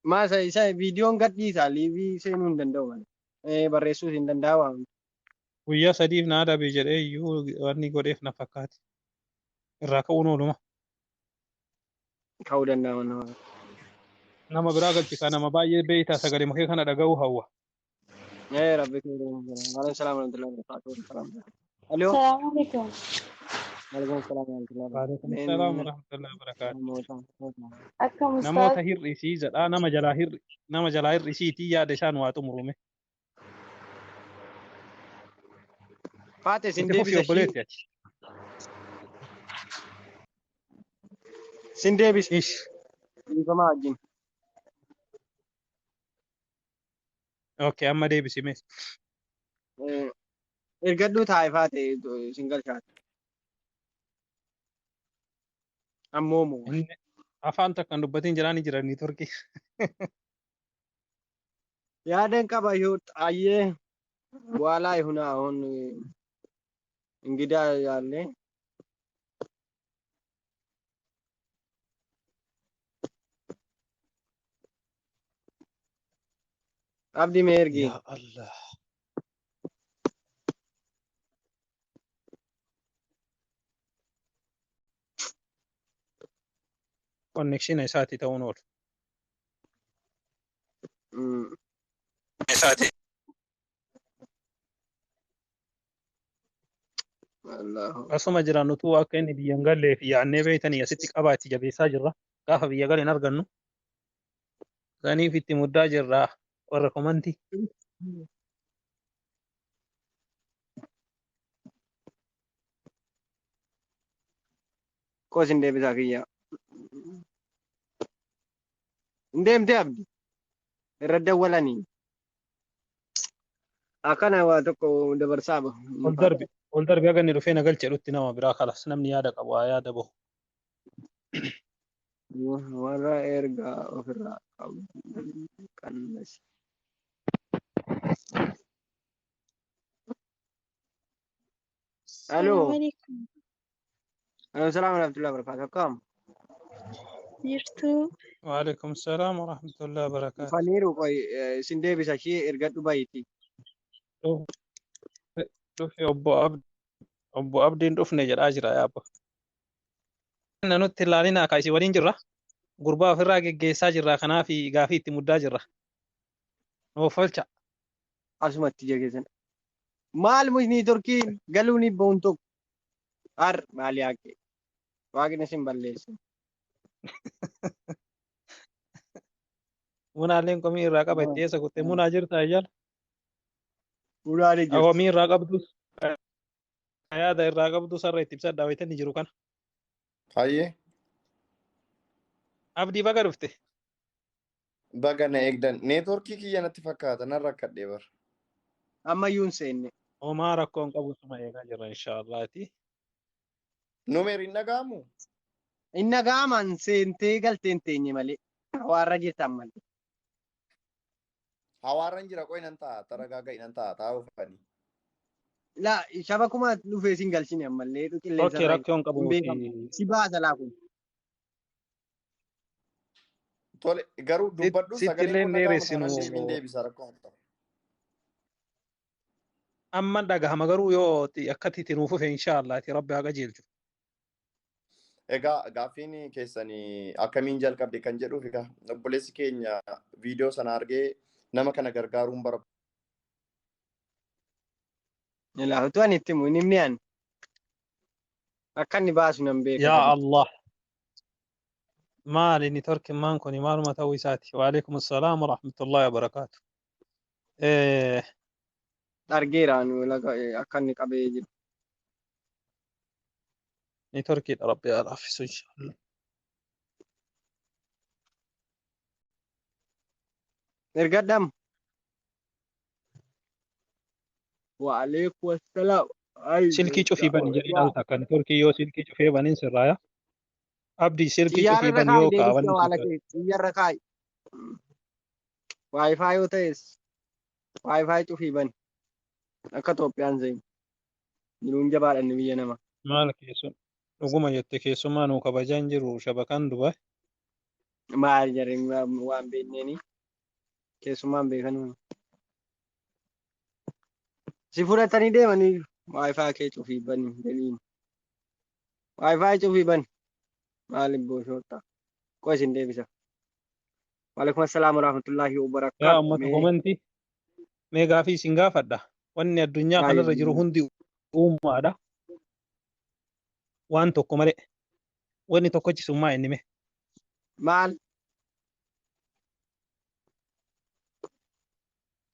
Maa isa viidiyoon gadhiisa liivii seenuu hin danda'u malee. Barreessuus hin danda'u waan. Guyyaa sadiif na adabe jedhee iyyuu wanni godheef na fakkaate. Irraa ka'uun ooluma. Ka'uu danda'a nama. Nama biraa galchisa nama baay'ee beeytaa sagalee makee kana dhaga'uu hawwa. Rabbi kee. Waalaikum salaam warahmatullahi wabarakatuh. Aloo. Salaamu alaikum. Waalaikum salaam warahmatullahi Waalaikum wabarakatuh. salaam warahmatullahi wabarakaatuh. Namoota. Akkam ustaaz? Namoota hir'isii jedhaa nama jalaa hir'isiitii yaada isaan waa xumurume. Faate sin Itti fufi deebisa ishii. obboleetti ati. Sin deebisa. Ish. Dhiifamaa wajjin. Okay, amma deebisime. Ergadhuu taa'e faate sin galchaate. Ammoo moo. Inni afaan takka hin dubbatin jiraani jira niitworkii. Yaadan qaba yoo xaayyee በኋላ ይሁን አሁን እንግዳ ያለ አብዲ ሜርጊ Yaa Allah. Konnekshiina isaati ta'uun oolu. Isaati. አላሁ Asuma jiraan utuu akka inni biyya hin gallee fi yaadnee beeytanii asitti qabaa itti jabeessaa jirra. Gaafa biyya gale hin argannu. Saniif itti muddaa jirra warra komantii. ቆስ እንደ ብዛ ክያ እንደምቴ አብዲ irra dawwalanii akkana waa tokko dabarsaa bahu. Ol darbi ol darbi haga inni dhufee na galche jedhutti nama biraa kalas namni yaada qabu haa yaada bahu. Warra ergaa ofirraa qabu qannasi. Aloo. Salaamu alaikum. Salaam warahmatullahi wabarakatuh. Akkam? Jirtuu? Waalaikum salaam warahmatullahi wabarakaatuh. Dhufaniiru qoy isin deebisa ishee ergadhu bayiiti. Dhufe obbo Abdiin dhufne jedhaa jira yaabba. Nutti ilaalinaa kaa isin waliin jirra. Gurbaa ofirraa geggeessaa jirra kanaaf gaafii itti muddaa jirra. Nuuf olcha. Asumatti jageessan. Maal musni Turkiin galuun bahuun tokko. Har maali haaqe. Waaqni isin balleessa. Munaalleen komii irraa qaba itti eessa kutte munaa jirta jala. Ulaalee jirti. Komii irraa qabdus yaada irraa qabdu sarara itti ibsadhaa wayitanii jiru kana. Hayyee Abdii baga dhufte. Baga na eegdan. Neetworkii kiyya natti fakkaata nan rakkadhee bara. Ammayyuu hin seenne. Homaa rakkoo hin qabu suma eegaa jirra inshaallaati. Numeer hin dhaga'amu? Inni dhaga'amaan seentee galtee hin teenye malee. Hawaarra jirtan malee. Hawaarran jira qoy nan ta'a taragaaga'i nan ta'a taa'uu fani. Laa shaba kuma dhufee sin galchine ammallee qilleensa Okay, rakkoo hin qabu. hin beekamu. Si baasa laa kun. Tole garuu dubbadhu sagalee Sittillee kun hin dhaga'amu dheeressinu. taanaan deebiin deebisa rakkoo hin qabu. Amma dhagahama garuu yoo akkatti itti nuuf fufe inshaallaati rabbi haa qajeelchu. Egaa gaaffiin keessanii akkamiin jalqabde kan jedhuuf egaa obboleessi keenya viidiyoo sana argee nama kana gargaaruun barbaada. Ilaa utuu ani itti himu hin himne ani. Akka inni baasu nan beeka. Yaa Allah. Maali inni torkimmaan kun maaluma ta'uu isaati. Waalaikum assalaam warahmatullahi wabarakaatu. Argeera ani akka inni qabee jiru. Ni torkiidha rabbi haa laaffisu inshaallah. Ergadham. Waalaikum assalaam. Silkii cufii bani jedhee al takka neetworkii yoo silkii cufee baniin sirraaya. Abdii silkii Xiyyaara cufii irra bani kaa'i yoo deebisee kaawanni waala sirraa. kee xiyyarra kaa'i. Waayifaa yoo ta'es waayifaa cufii bani. Akka Itoophiyaan seenu. Jiruun jabaadha inni biyya namaa. Maal keessum dhuguma jette keessumaa nuu kabajaan jiru shabakaan Dubaay. Maal jarri waan beekneeni keessumaan beekanuu. Si fudhatanii deemanii waayifaa kee cufii bani jedhiin. Waayifaa cufii bani. Maal ibboo shoorta. Qo isin deebisa. Waalaikum assalaam warahmatullaahi Yaa wabarakaatu. uummata Mee komantii mee gaafii isin gaafadha. Wanni addunyaa kanarra jiru baay'ee hundi uumaadha. Waan tokko malee wanni tokkochi sun maa inni mee? Maal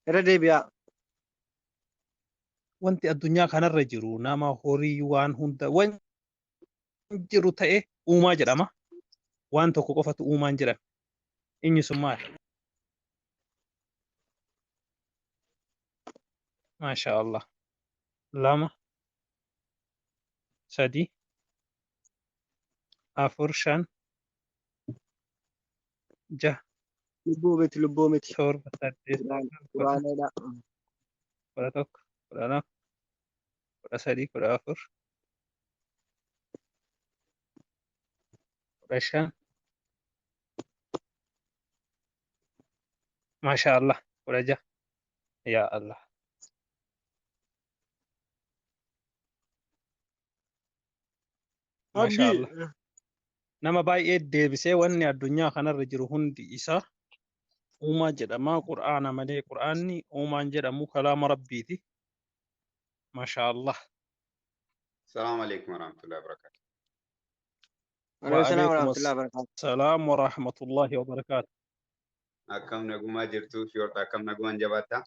irra deebi'aa. Wanti addunyaa kanarra jiru nama horii waan hunda waan jiru ta'e uumaa jedhama. Waan tokko qofatu uumaan jedhama. Inni sun maali? Maasha Allah. 2, 3, 4, 5, 6, Lubbuu miti lubbuu miti. 7, 8, 9, 10, Quraanedha. 11, 12, 13, 14, 15. Maasha Allah. 16. Yaa Allah. Maasha Allah. Abdii. Nama baay'ee deebisee wanni addunyaa kanarra jiru hundi isaa uumaa jedhama. Qur'aana malee qur'aanni uumaan jedhamu kalaama rabbiiti. Maasha Allah. السلام عليكم ورحمة الله وبركاته. Waalaikum salaam وعليكم warahmatullahi wabarakaatu. السلام ورحمة الله وبركاته. Akkam nagumaa jirtu fiyoorta akkam nagumaan jabaattaa?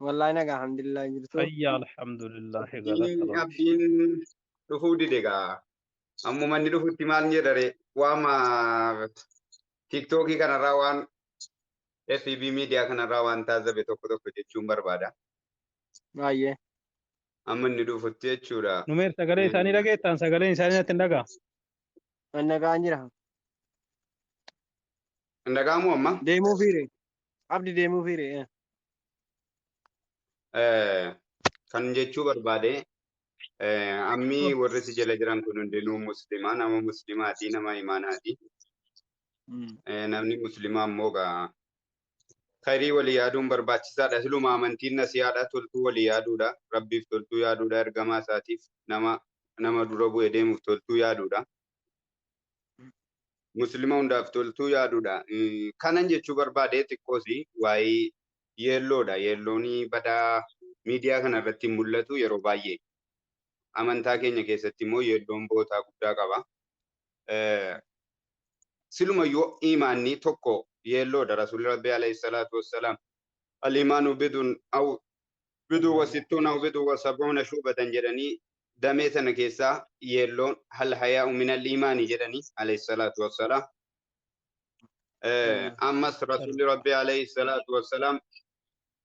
Wallaahi nagaa alhamdulillah jirtu. Fayyaa alhamdulillah galata Abdiin rabbi. abdiin dhufuu dide gaa. Ammuma inni dhufutti maal jedhare waama tiiktookii kanarraa waan FB miidiyaa kanarraa waan taazzabe tokko tokko jechuun barbaada. Baay'ee. Amma inni dhufutti jechuudha. Numeer sagalee isaanii dhageettan sagaleen isaanii natti hin dhaga'amu. An nagaan jira. Hin dhaga'amu amma? Deemuu fiire. Abdi deemuu fiire. Kan jechuu barbaade ammi warri si jala jiran kun hundinuu muslimaa nama muslimaati nama imaanaati. Namni muslimaa immoo gaa khayrii walii yaaduun barbaachisaadha. Siluma amantiin nasihaadha. Toltuu walii yaaduudha. Rabbiif toltuu yaaduudha. Ergamaa isaatiif nama nama dura bu'ee deemuuf toltuu yaaduudha. Muslima hundaaf toltuu yaaduudha. Kanan jechuu barbaade xiqqoosi waa'ee yeelloodha. Yeelloon badaa miidiyaa kana irratti hin mul'atu yeroo baay'ee. Amantaa keenya keessatti immoo yeelloon bootaa guddaa qaba. Siluma yoo imaanni tokko yeelloodha. Rasuulli Rabbi alayhi salaatu wassalaam al-imaanu bidun aw biduu wa sittuun aw biduu wa sab'uuna shu'batan jedhanii damee sana keessaa yeelloon hal hayaa'u min al-imaani jedhanii alayhi salaatu wassalaam. Ammas Rasuulli Rabbi alayhi salaatu wassalaam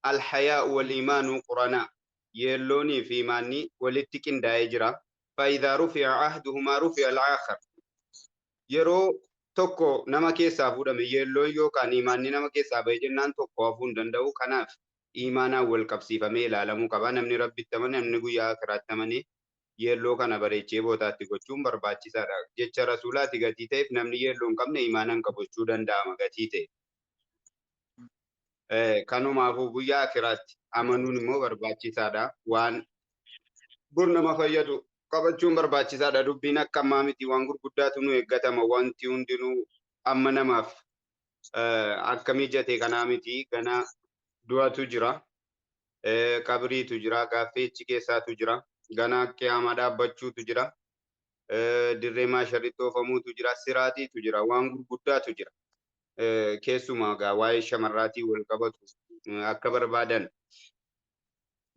al-hayaa'u wal imaanu quranaa yeelloonii fi imaanni walitti qindaa'ee jira. Faayidaa rufi'a ahduhumaa rufi'a al-aakhar. Yeroo tokko nama keessaa fuudhame yeelloon yookaan imaanni nama keessaa ba'e jennaan tokko hafuu hin danda'u. Kanaaf imaanaan wal qabsiifamee ilaalamuu qaba. Namni rabbitti amane, namni guyyaa akiraatti amane yeelloo kana bareechee bootaatti gochuun barbaachisaadha. Jecha rasuulaati gatii ta'eef namni yeelloo hin qabne imaanaan qabachuu danda'ama gatii ta'e. Kanumaafuu guyyaa akiraatti amanuun immoo barbaachisaadha. Waan bor nama fayyadu qabachuun barbaachisaadha. Dubbiin akka ammaa miti waan gurguddaatu nu eeggatama. Wanti hundinuu amma namaaf akka mijate kanaa miti. Gana du'atu jira. Qabriitu jira. Gaaffii achi keessaatu jira. Gana qiyaamaa dhaabbachuutu jira. Dirree maasharitti oofamuutu jira. Siraatiitu jira. Waan gurguddaatu jira. Keessumaa gaa waa'ee shamarraatii wal qabatu akka barbaadan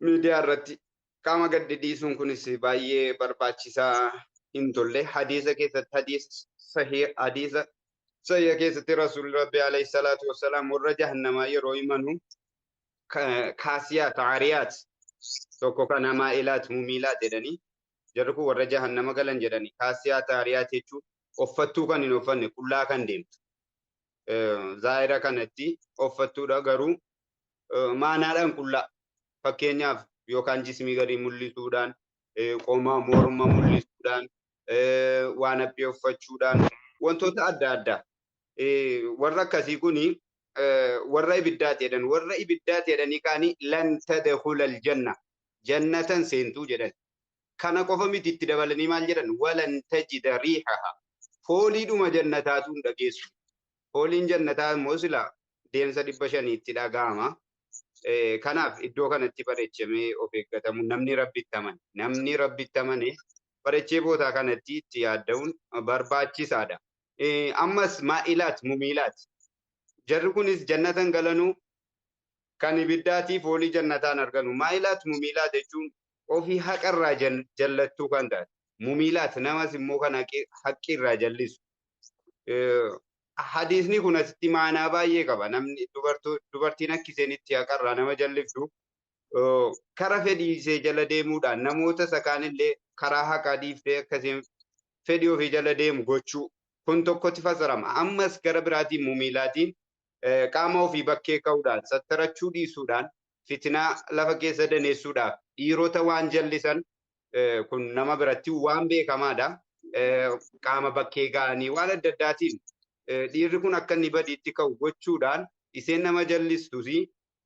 miidiyaa irratti qaama gadi dhiisuun kunis baay'ee barbaachisaa hin tolle. Hadiisa keessatti hadiisa sahiha keessatti Rasuulli Rabbi alayhi salaatu wassalaam warra jahannamaa yeroo himanu kaasiyaat aariyaat Tokko kan maa'ilaat mumiilaat jedhanii jarri kun warra jahannama galan jedhanii kaasiyaat aariyaat jechuun uffattuu kan hin uffanne qullaa kan deemtu. Zaahira kanatti uffattuudha garuu maanaadhaan qullaa fakkeenyaaf yookaan jismii gadi mul'isuudhaan qoma morma mul'isuudhaan waan haphee uffachuudhaan wantoota adda addaa warra akkasii kuni warra ibiddaati jedhan warra ibiddaati jedhanii kaanii lan tadkhulal janna jannatan seentuu jedhan kana qofa miti itti dabalanii maal jedhan walan tajida riihaha fooliidhuma jannataatu hin dhageessu fooliin jannataa immoo sila deemsa 500tti dhaga'ama. Kanaaf iddoo kanatti bareechamee of eeggatamu namni rabbitti amane namni rabbitti amane bareechee bootaa kanatti itti yaadda'uun barbaachisaadha. Ammas maa'ilaat mumiilaat jarri kunis jannatan galanuu kan ibiddaatii foolii jannataan arganu maa'ilaat mumiilaat jechuun ofii haqarraa jallattuu kan taate mumiilaat namas immoo kan haqqirraa jallisu. Hadiisni kun asitti maanaa baay'ee qaba. Namni dubartiin akka isheen itti haqarraa nama jalliftu kara fedhii ishee jala deemuudhaan namoota isa kaanillee karaa haqaa dhiiftee akka isheen fedhii ofii jala deemu gochuu kun tokkotti fasarama. Ammas gara biraatiin mumiilaatiin qaama ofii bakkee ka'uudhaan sattarachuu dhiisuudhaan fitinaa lafa keessa daneessuudhaaf dhiirota waan jallisan kun nama biratti waan beekamaadha. Qaama bakkee ga'anii waan adda addaatiin dhiirri kun akka inni badiitti ka'u gochuudhaan isheen nama jallistus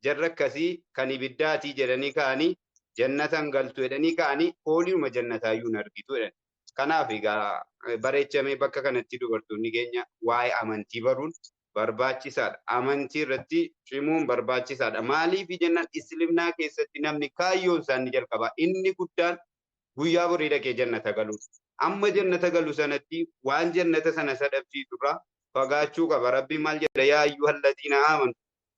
jarra akkasii kan ibiddaatii jedhanii ka'anii jannatan galtu jedhanii ka'anii fooliidhuma jannataayyuu hin argitu jedhan. Kanaaf egaa bareechamee bakka kanatti dubartoonni keenya waa'ee amantii baruun barbaachisaadha. Amantii irratti cimuun barbaachisaadha. Maaliif jennaan islimnaa keessatti namni kaayyoon isaa inni jalqaba. Inni guddaan guyyaa borii dhaqee jannata galuudha. Amma jannata galu sanatti waan jannata sana sadabsiisurraa fagaachuu qaba. Rabbiin maal jedha yaa ayyuhal ladiina aamanu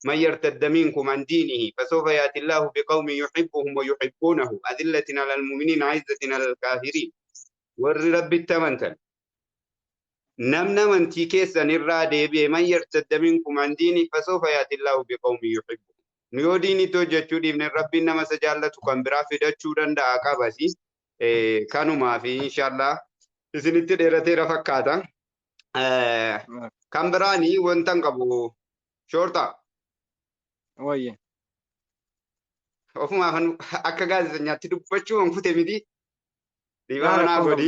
man yartadda minkum an diinihi fasawfa yaati llaahu biqawmin yuhibbuhum wa yuhibbuunahu adillatin alal mu'miniina izzatin alal kaafiriin. Warri rabbitti amantan namni amantii keessan irraa deebi'e man yartadda minkum an diinihi fasawfa yaati llaahu biqawmin yuhibbuhum. Nu yoo diinitti hojjechuu dhiifne rabbiin nama isa jaallatu kan biraa fidachuu danda'a qabasi. Kanumaa fi inshaallah isinitti dheerateera fakkaata. Kan biraanii wanta hin qabu shoorta. Wayye. Ofumaaf akka gaazexeessaatti dubbachuu hin kute miti. Dhiifama naa godhi.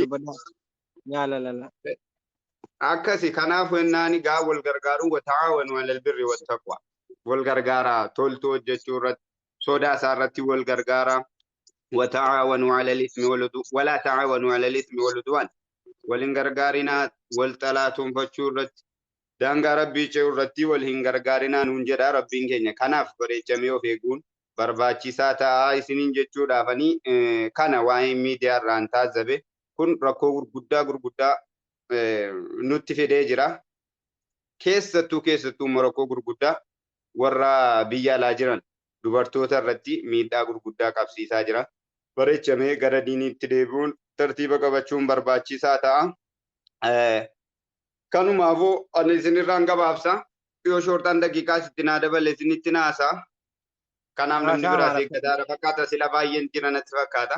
Yaa la la la. Akkasi kanaaf wennaan gaa wal gargaaruun wataawanu alal birri wattaqwa. Wal gargaaraa toltuu hojjechuu irratti sodaa isaa irratti wal gargaaraa. Wataawanu alal ismi wal walaa taawanu alal ismi wal udwaan. Wal hin gargaarinaa wal xalaatumfachuu irratti daangaa rabbii ce'uu irratti wal hin gargaarinaa nuun jedha rabbiin keenya. Kanaaf bareechamee of eeguun barbaachisaa ta'a isiniin jechuudhaafanii kana waa'ee miidiyaa irraan taazzabe kun rakkoo gurguddaa gurguddaa nutti fidee jira. Keessattuu keessattuu rakkoo gurguddaa warra biyya alaa jiran dubartoota irratti miidhaa gurguddaa qabsiisaa jira. Bareechamee gara diiniitti deebi'uun tartiiba qabachuun barbaachisaa ta'a. Kanumaafuu ani isinirraan gabaabsa. Yoo shoortaan daqiiqaa sitti naa dabale isinitti naasa. Kanaaf namni biraas eeggataara fakkaata sila baay'een jira natti fakkaata.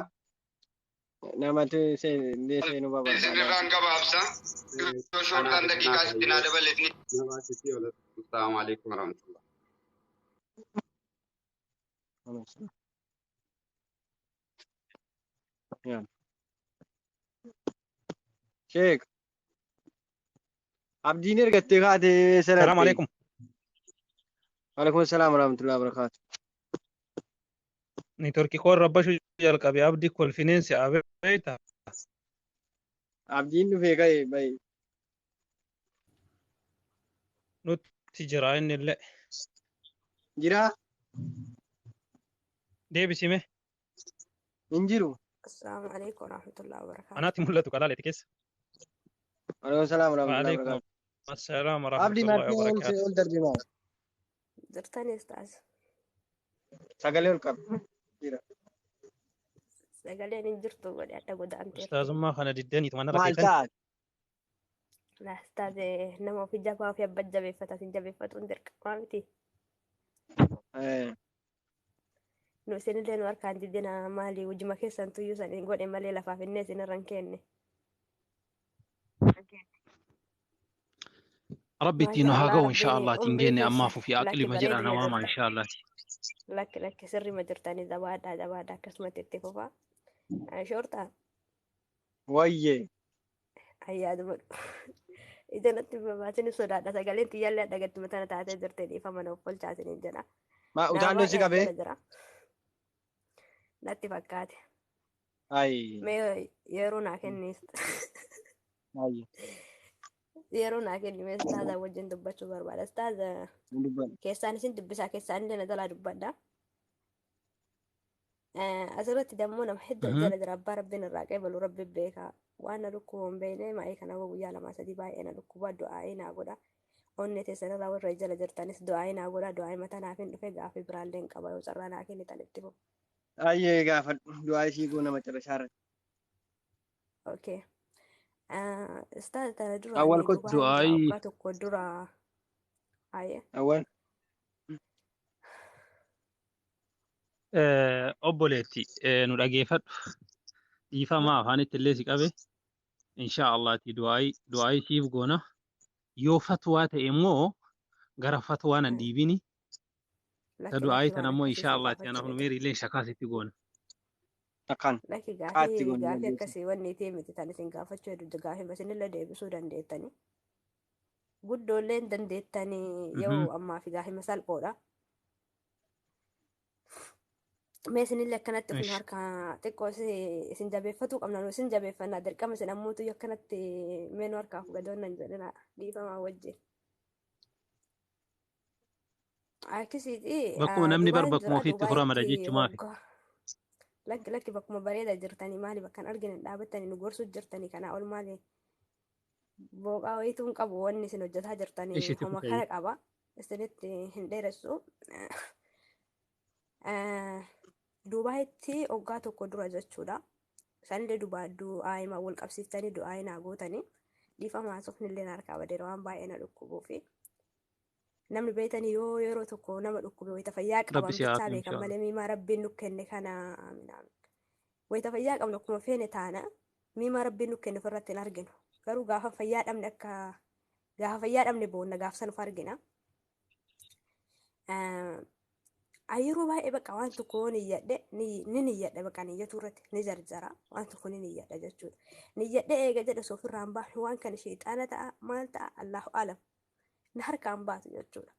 Namatti seenuu barbaada. Isinirraan gabaabsa. Yoo shoortaan daqiiqaa sitti naa dabale isinitti. Assalaamu alaikum warahmatullah. Sheek. Abdiin ergattee kaatee Salaamu sarartee. alaikum. Waalaikum salaam warahmatullahi wabarakatuh. Neetworkii koo rabbashuu jalqabe abdii kolfineensi abeeta. Abdiin dhufee ka'e bahe. Nutti jira inni illee. Jiraa? Deebisime. Hin jiru. Assalamu alaikum warahmatullahi wabarakatuh. Anaatti mul'atu qalaaleeti keessa. Waalaikum salaam warahmatullahi Waalaikum wabarakatuh. assalaam Abdii warahmatullahi maartee ol wabarakaatu. ol darbe maal? Jirtani ustaaz. Sagalee ol qaba. Jira. Sagaleen hin jirtu godhe adda godaanteerti. Ustaazummaa kana diddaniitu mana Maal rakeetan. ta'a? Laa ustaaz nama ofii jabaa ofii abba jabeeffata sin jabeeffatuun dirqamaa miti. Nu isinillee nu harkaan didina maali wajjuma keessan tuyyuu san hin godhe malee lafaaf inni isinirra hin kenne. Rabbi ittiin nu Maasha haa Allah ga'u insha rabbiin Allah ittiin umrii geenne keessa ammaaf ofii lakki aqlima jedha bareeduma nawaama jirta. insha Allah. Lakki lakki sirrima jirtanii jabaadhaa jabaadhaa akkasumatti itti fufaa. Shortaa Wayyee. ayyaaduma ija natti babaasin sodaadha sagaleen tiyyaallee dhagatti matana taatee jirti dhiifama na of olchaasiniin jedha. Ma Nama utaalloon si baay'ee qabee? jala jira natti fakkaate. Ayi. Mee yeroo naa kennis Ayi. yeroo naa kenni mee ustaaza wajjin dubbachuu barbaada. Ustaaza Hin dubbanne. keessaan isin dubbisaa keessaan illee na jalaa dubbadha. Asirratti dammoo nama hedduu jala jira abbaa rabbiin irraa qeebalu rabbi beeka. Waan na dhukkubu hin beekne maa'ii kana guyyaa 2 3 baay'ee na dhukkuba du'aa'ee naa godha. Onnee teessan irraa warra jala jirtanis du'aa'ee naa godha du'aa'ee mataa naaf hin dhufe gaafii biraallee hin qaba yoo carraa naa kennitan itti fufu. Ayyee gaafadhu. Du'aa ishii goona macarrashaa irratti. Okay. Ustaaza tana dura Awwal ani kottu. Dubaay jira Du'aayii waggaa tokko dura ayyee. Awwal. Obboleetti nu dhageeffadhu. Dhiifama afaanitti illee si qabe. Insha Allaati du'aayii siif goona. Yoo fatwaa ta'e immoo gara fatwaa nan dhiibini. Ta Lakki du'aayii lakki tana waan immoo akkasii insha isin Allaati anaaf gaafachuu nu miti. meerii illee shakaasitti goona. Akkaan. Lakki Qaatti gaafii goona gaafii dandeessu. akkasii wanni itee miti tan isin gaafachuu hedduu gaafii isinillee deebisuu dandeettanii. Guddoollee hin dandeettanii yoo ammaa fi gaafii salphoodha. Mee isinillee akkanatti ofin Ish. harka xiqqoo isin jabeeffatuu qabna nu isin jabeeffannaa dirqama isin ammoo tuyyu akkanatti mee nu harkaaf gadoonnan jedhina dhiifamaa wajjin. Akkasiiti Bakkuma namni bar Dubaay bakkuma jira ofiitti furamada Dubaayitti jechumaafi. hoggaa lakki lakki bakkuma bareeda jirtanii maali bakka hin argine dhaabattanii nu gorsuu jirtanii kanaa ol maali booqaa wayituu hin qabu wanni isin hojjetaa jirtanii Ishitti homa fufee. kana qaba isinitti hin dheeressu. Dubaayitti waggaa tokko dura jechuudha. Isaanillee du'aayima wal qabsiiftanii du'aayi naa gootanii dhiifama haasofni illee harkaa badeera waan baay'ee na dhukkubuufi. Namni beektanii yoo yeroo tokko nama dhukkube wayita fayyaa Rabbi qaban si haa bichaa hafu beekan insha Allah. malee miimaa rabbiin nu kenne kana amiin. Wayita fayyaa qabnu akkuma feene taana miimaa rabbiin nu kenne ofirratti hin arginu. Garuu gaafa fayyaa dhabne akka gaafa fayyaa dhabne boonna gaafa san of argina. Yeroo baay'ee bakka waan tokko ni iyyadhe ni niyyadhe bakka niyyatu irratti ni jarjara waan tokko ni niyyadha jechuudha. Niyyadhe eega jedhe osoo ofirraa hin baafne waan kana sheexaana ta'a maal ta'a Allahu alam na harkaan baatu jechuudha.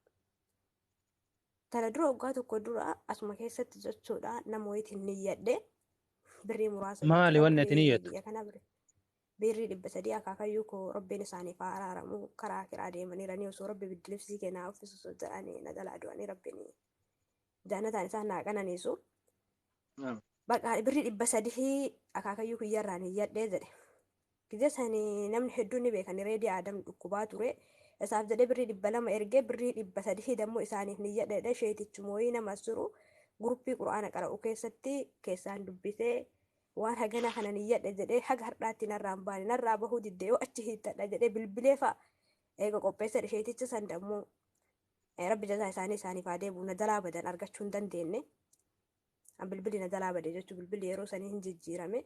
Tana dura waggaa tokko dura asuma keessatti jechuudha nama wayitiin niyyadhe birrii muraasa Maali jechuudha wanni ati birrii niyyattu? biyya kana birrii 300 akaakayyuu koo rabbiin isaaniif haa araaramu karaa kiraa deemaniiranii osoo rabbi biddilibsii kennaa uffisu osoo jedhanii na jalaa du'anii rabbiin jaannataan isaan naa qananiisu. Bakka birrii 300 akaakayyuu kiyyarraa niyyadhee jedhe. Gizee sanii namni hedduun ni beekan reedii Aadam dhukkubaa ture. Isaaf jedhee birrii 200 ergee birrii 300 dammoo isaaniif niyyadheedha. Sheetichumooyii nama jiru guruppii quraana qara'u keessatti keessaan dubbisee waan hagana kana niyyadhe jedhee haga har'aatti narraa hin baane narraa bahuu diddee yoo achi hiittadha jedhee bilbilee fa'a eega qopheessa sheeticha san dammoo rabbi jazaa isaanii isaaniif haa deebi'u na jalaa badan argachuu hin dandeenye. An bilbilli na jalaa bade jechuun bilbilli yeroo sanii hin jijjiirame.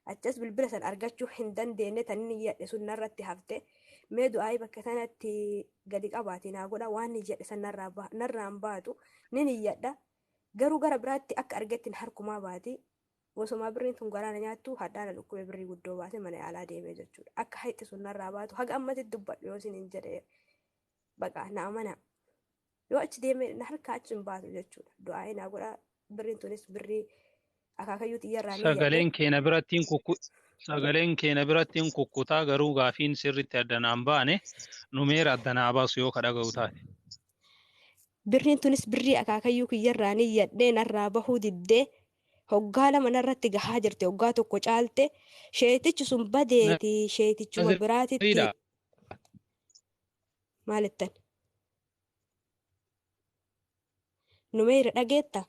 Achas bilbila san argachuu hin dandeenye tan inni iyyadhe sun narratti hafte. Mee du'aayii bakka sanatti gadi qabaati naa godha waan iyyadhe san narraa hin baatu nin iyyadha. Garuu gara biraatti akka argettiin harkumaa baati. Osuma birriin tun garaana nyaattu hadhaana dhukkube birrii guddoo baase mana yaalaa deemee jechuudha. Akka hayxi sun narraa baatu haga ammatti dubbadhu yoo isin hin jedhe baqa na amana. Yoo achi deemee na harkaa achi hin baatu jechuudha. Du'aayii naa godha birriin tunis birrii akaakayyuu xiyyarraa ni iyyadhe. Sagaleen keenya birattiin kukkutaa garuu gaafiin sirriitti addanaan baane numeera addanaa baasu yoo ka dhaga'u taate. Birriin tunis birrii akaakayyuu kiyyarraa ni iyyadhee narraa bahuu diddee hoggaa 2 narratti gahaa jirti hoggaa tokko caalte sheetichi sun badeeti sheetichuma biraatitti Naziriidha. maalittan numeera dhageetta.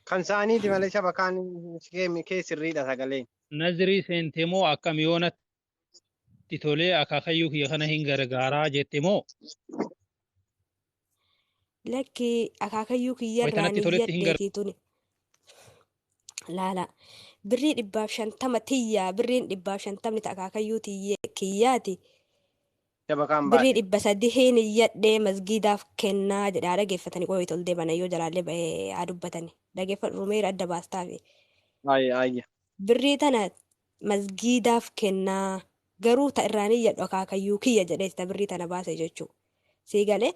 Kan isaaniiti malee shabakaan kee sirriidha sagaleen. Nazirii seente moo akkam yoo natti tolee akaakayyuu kiyya kana hin gargaaraa jette moo Lakki akaakayyuu wayita kiyyarraa natti ni toletti hin iyyadheeti tuni. Laala birrii 150 tiyyaa birriin 150 ta akaakayyuu kiyyaati. Shabakaan Birrii baate. 300 iyyadhee masgiidaaf kennaa jedhaa dhageeffatanii qoyii tol deeman yoo jalaallee ba'ee haa dubbatani. Dhageeffadhu rumeera adda baastaafi. Ayya ayya. Birrii tana masgiidaaf kennaa garuu ta irraan iyyadhu akaakayyuu kiyya jedhee ta birrii tana baase jechuu. Sii galee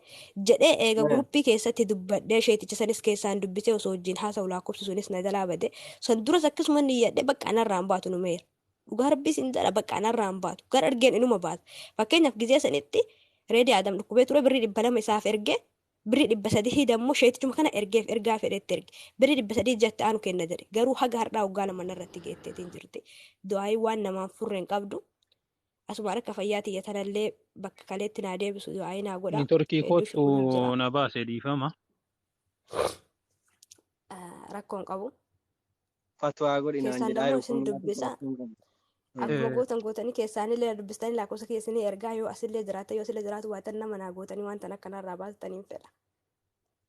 jedhee eega guruppii keessatti dubbadhee sheeticha sanis keessaan dubbisee osoo wajjin haasa'u lakkoofsi sunis na jalaa bade. San duras akkasuma ni iyyadhee bakka anarraan baatu numeera. Dhugaa rabbii siin jedha bakka anarraan baatu. Gara argeen inuma baata. Fakkeenyaaf gizee sanitti reedii Adam dhukkubee ture birrii 200 isaaf ergee birrii 300 dammoo sheetichuma kana ergeef ergaa fedhetti erge. Birrii 300 jatti aanu kenna jedhe. Garuu haga har'aa waggaa 2 narratti geetteetiin jirti. Du'aayi waan namaan furre hin qabdu. Asuma harka fayyaa tiyya tanallee bakka kaleetti naa deebisu du'aayi naa godha. Neetworkii Hedduu shukuruun jira. kootu na baase dhiifama. Rakkoon qabu. Fatwaa godhi naan Keessaan jedhaa dammoo yeroo isin kun dubbisa. Akkuma gootan gootanii keessaanillee dubbistanii lakkoofsa keessanii ergaa yoo asillee jiraata yoo asillee jiraatu baatan nama naa gootanii waan tan akkanarraa baastaniin fedha.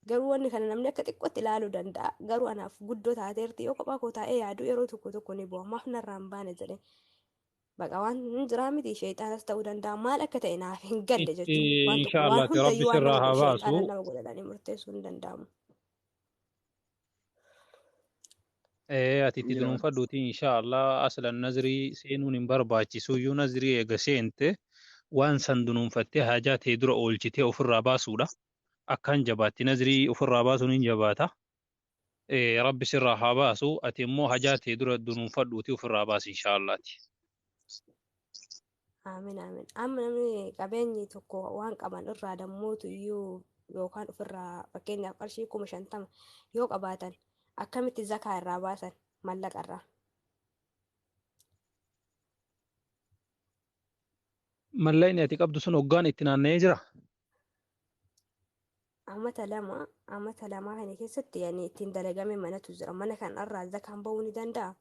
Garuu wanni kana namni akka xiqqootti ilaaluu danda'a. Garuu anaaf guddoo taateerti yoo kophaa koo taa'ee yaadu yeroo tokko tokko ni bu'a. Maaf narraa hin baane jedhee. Baqa waan hin jiraa miti sheexaanas ta'uu danda'a. Maal akka ta'e naaf hin galle Itti jechuudha. Waan tokko waan inshaallahi rabbi hundayyuu waan sirraa nama haa godhu baasu. sheexaana nama godhatanii murteessuu hin danda'amu. Ati itti dunuunfadhuuti inshaallah aslan nazrii seenuun hin barbaachisu iyyuu nazrii eega seente waan san dunuunfattee haajaa ta'e dura oolchitee ofirraa baasuudha. Akkaan jabaatti nazrii ofirraa baasuun hin jabaata. Rabbi sirraa haa baasu ati immoo hajaa ta'e dura dunuunfadhuuti ofirraa baasi inshaallaati. Aamin aamin. Amma namni qabeenyi tokko waan qaban irraa dammootu iyyuu yookaan ofirraa fakkeenyaaf qarshii 50,000 yoo qabaatan akkamitti zakaa irraa baasan mallaqa irraa? Mallaqni ati qabdu sun hoggaan itti naanna'ee jira. Amata 2 kana keessatti yani ittiin dalagame manatu jira. Mana kan irraa zakaan ba'uu ni danda'a.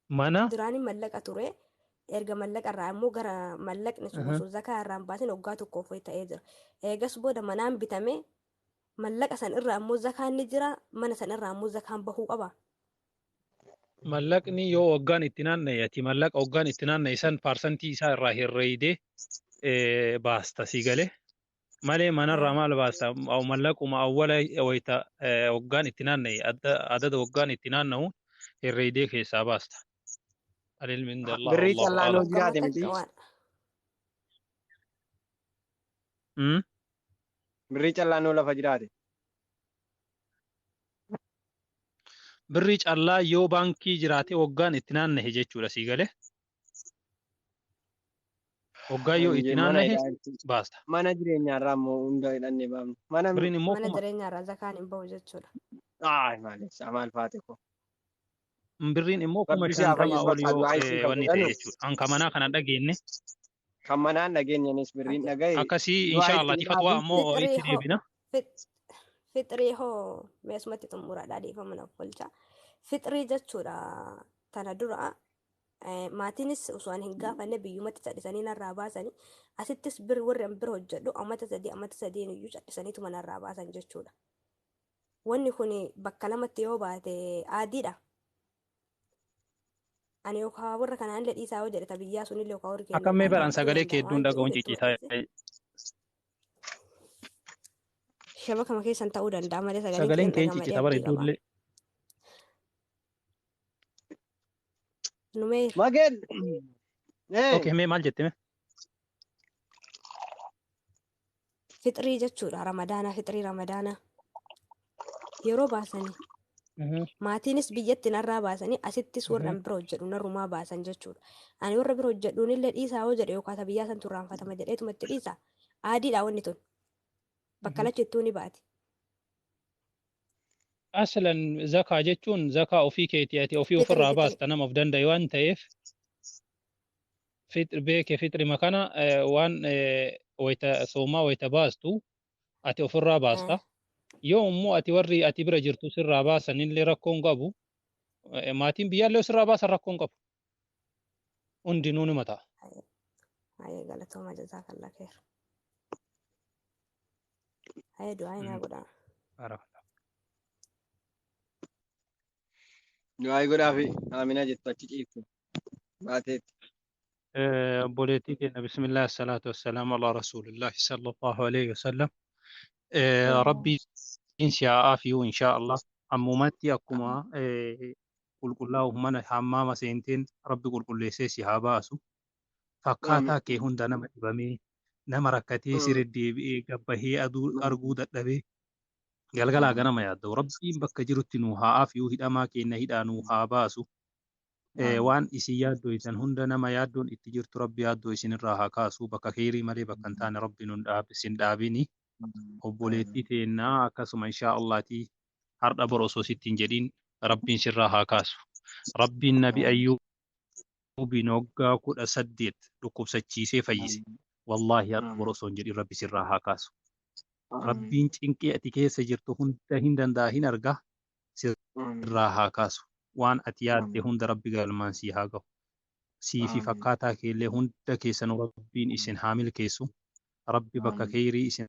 Mana Duraanii mallaqa ture. Erga mallaqa irraa immoo gara mallaqni sun osoo zakaa irraa hin baasin waggaa tokkoof wayi ta'ee jira. Eegas booda manaan bitame mallaqa san irraa immoo zakaan ni jira. Mana san irraa immoo zakaan bahuu qaba. Mallaqni yoo waggaan itti naanna'e ati mallaqa waggaan itti naanna'e san paarsantii isaa irraa herreeydee baasta sii galee malee manarraa maal baasta mallaquma awwala wayita waggaan itti naanna'e adada waggaan itti naanna'u herreeydee keessaa baasta. Alilmi inda Allah Birrii wallahu callaan a'lam. hoo jiraate Waggaa miti. takka waan. Birrii callaan hoo lafa jiraate. Birrii callaa yoo baankii jiraate waggaan itti naanna'e jechuudha sii galee. Waggaa yoo itti Mana naanna'e baasta. Mana jireenyaarraa immoo hunda hidhannee baafna. Mana Birriin immoo Mana kuma jireenyaarraa zakaan hin bahu jechuudha. Ay maaleessa maal faate ko. Birriin immoo Rabbi si haa 50,000 fayyisu ol bakka yoo du'aa isin kan wanni ta'e godhanu. jechuudha. An kan manaa kana dhageenye. Kan manaan dhageenyanis birriin dhagaye. Akkasii Du'aa inshaallah itti fatwaa dhaabi. ammoo Fixrii itti hoo deebina. Fixrii hoo meesumatti xumuraadhaa dhiifama naaf olcha. Fixrii jechuudha tana dura maatiinis osoo ani hin gaafanne biyyumatti cadhisanii narraa baasanii asittis bir warri an bira hojjedhu amata 3 amata 3 iyyuu cadhisaniituma narraa baasan jechuudha. Wanni kun bakka lamatti yoo baate aadiidha. Ani yookaan warra kanaan illee dhiisaa yoo jedhe ta biyyaa sunillee yookaan warri keenya Akka mee yookaan baran gaafachuu sagalee danda'a kee hedduun waan dhaga'uun jedhuuf ittuma ciccitaa. dhiise. Shabakama keessan ta'uu danda'a malee sagaleen Sagaleen kiyyan kee dhagama ciccita bara abdii qaba. hedduullee. Numeer Mageen. Okay mee maal jette mee? Fixrii jechuudha ramadaana fixrii ramadaana yeroo baasanii maatiinis biyyatti narraa baasanii asittis warra an bira hojjedhu narrumaa baasan jechuudha. Ani warra bira hojjedhuun illee dhiisaa yoo jedhe yookaan ta biyyaa santu irraanfatama jedheetuma itti dhiisa. Aadiidha wanni tun bakka lachittuu ni baati. Aslan zakaa jechuun zakaa ofii keetii ati ofii Fixrii ofirraa fixrii. baasta namaaf danda'e waan ta'eef beeke fixrima kana waan wayita soomaa wayita baastu ati ofirraa baasta. Yoo immoo ati warri ati bira jirtu sirraa baasan illee rakkoon qabu maatiin biyyaallee sirraa baasan rakkoon qabu. Hundinuu nima ta'a. Hayyee galatooma jazaakallaa kheer. Hayyee du'aa naa godhaa. Barakallah. Du'aa godhaafi Amina jettu achi ciiftu baateetti. Obboleettii keenya bismillah salaatu wassalamu ala rasuulillahi sallallahu alaihi wasallam. Rabbiin si haa aafiyu inshaa Allah. Ammumatti akkuma qulqullaa'uuf mana hammaama seenteen Rabbi qulqulleessee si haa baasu. Fakkaataa kee hunda nama dhibamee nama rakkatee si deddeebi'ee gabbahee aduu arguu dadhabee galgalaa ganama yaadda'u. Rabbiin bakka jirutti nu haa aafiyu hidhamaa keenya hidhaa nu haa baasu. Waan isin yaaddoytan hunda nama yaaddoon itti jirtu Rabbi yaaddoo isinirraa haa kaasu. Bakka kheyrii malee bakka hin taane Rabbi nun isin dhaabini. Obboleettii teennaa akkasuma inshaa Allahti har'a bor osoo sitti hin jedhin Rabbiin sirraa haa kaasu. Rabbiin Nabi Ayyuubiin waggaa 18 dhukkubsachiisee fayyise. Wallaahi har'a bor osoo hin jedhin Rabbi sirraa haa kaasu. Rabbiin cinqii ati keessa jirtu hunda hin danda'a hin arga sirraa haa kaasu. Waan ati yaadde hunda Rabbi galmaan sii haa gahu. Sii fi fakkaataa keellee hunda keessanuu Rabbiin isin haa milkeessu. Rabbi bakka kheyrii isin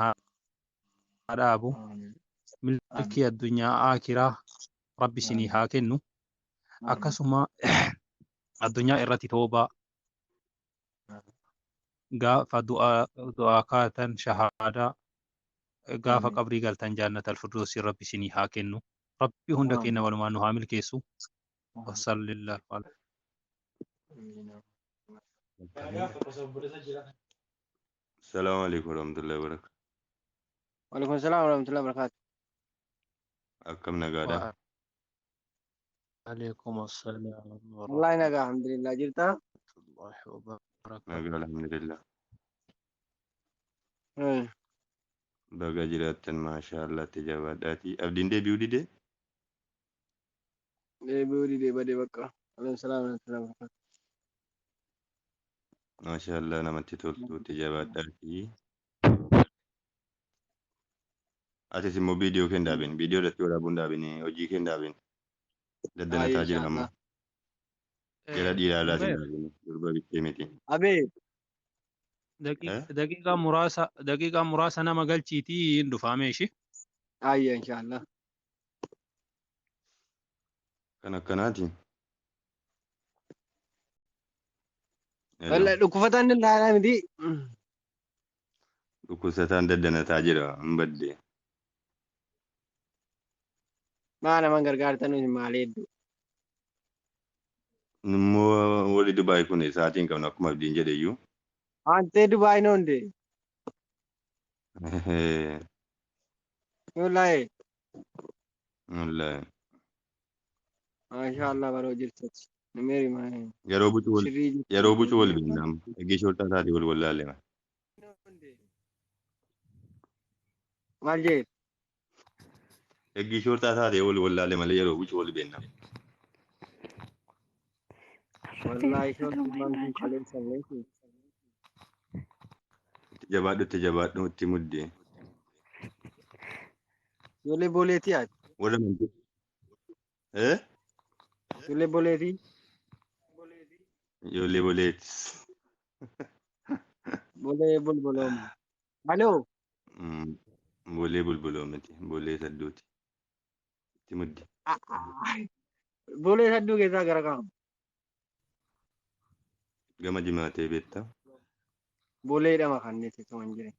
haa dhaabu. Milkii addunyaa aakiraa Rabbi isinii haa kennu. Akkasuma addunyaa irratti toobaa gaafa du'aa kaatan shahaadaa gaafa qabrii galtan jaannata alfirdoosi Rabbi isinii haa kennu. Rabbi hunda keenya walumaan nu haa milkeessu. Wassallallahu alaihi. Salaamu alaikum warahmatullahi wabarakatuh. Waalaikum salaam warahmatullahi wabarakatuh. Akkam nagaadha? Alaikum assalam Wallahi nagaa alhamdulillah jirta. warahmatullahi wabarakatuh. Nagaa alhamdulillah. Baga jiraattan maashaallah itti jabaadhaati. Abdiin deebi'uu didee? Deebi'uu didee badee bakka. Waalaikum salaam warahmatullahi wabarakatuh. Maashaallah namatti toltu itti jabaadhaati. Atis immoo viidiyoo kee hin dhaabin. Viidiyoo irratti waraabuu hin dhaabin. Hojii kee hin dhaabin. Daddanataa jira amma. Jara dhiiraa irraas hin Zubair, dhaabin. Durba bittee miti. Abee daqiiqaa muraasa nama galchiitii hin dhufaame ishee. Ayya inshallah. Kan akkanaati. Hello. Wallahi dhukkufataan danda'aa miti. Dhukkubsataan daddanataa jira. Hin badde. Maa naman gargaartan nuti maal hedduu. Immoo warri Dubaay kun sa'aatii hin qabnu akkuma abdiin jedhe iyyuu. Antee Dubaay noonde. Wallahi. Wallaahi. Maashaallah baroo jirtati. Meeri maa. Yeroo bucu wal Sirrii jirtu. yeroo bucu wal beekna. Eegee shortaa isaatii wal wallaalle. Maal jee? Eegii shortaa taatee wal wallaalle malee yeroo bucu wal beekna. Wallahi shortummaan kun qaleessa beeku. Itti jabaadhu, itti jabaadhu, itti muddee. Ijoollee booleetii ati. Warra amantii. Eh? Ijoollee booleetii. Ijoollee boleetis. Boolee bulbuloomu. Aloo. Boolee bulbuloo miti. Boolee sadduuti. Itti muddi. Boolee sadduu keessaa gara kaam? Gama jimaatee beektaa? Booleedhama kan nuti tuman jire.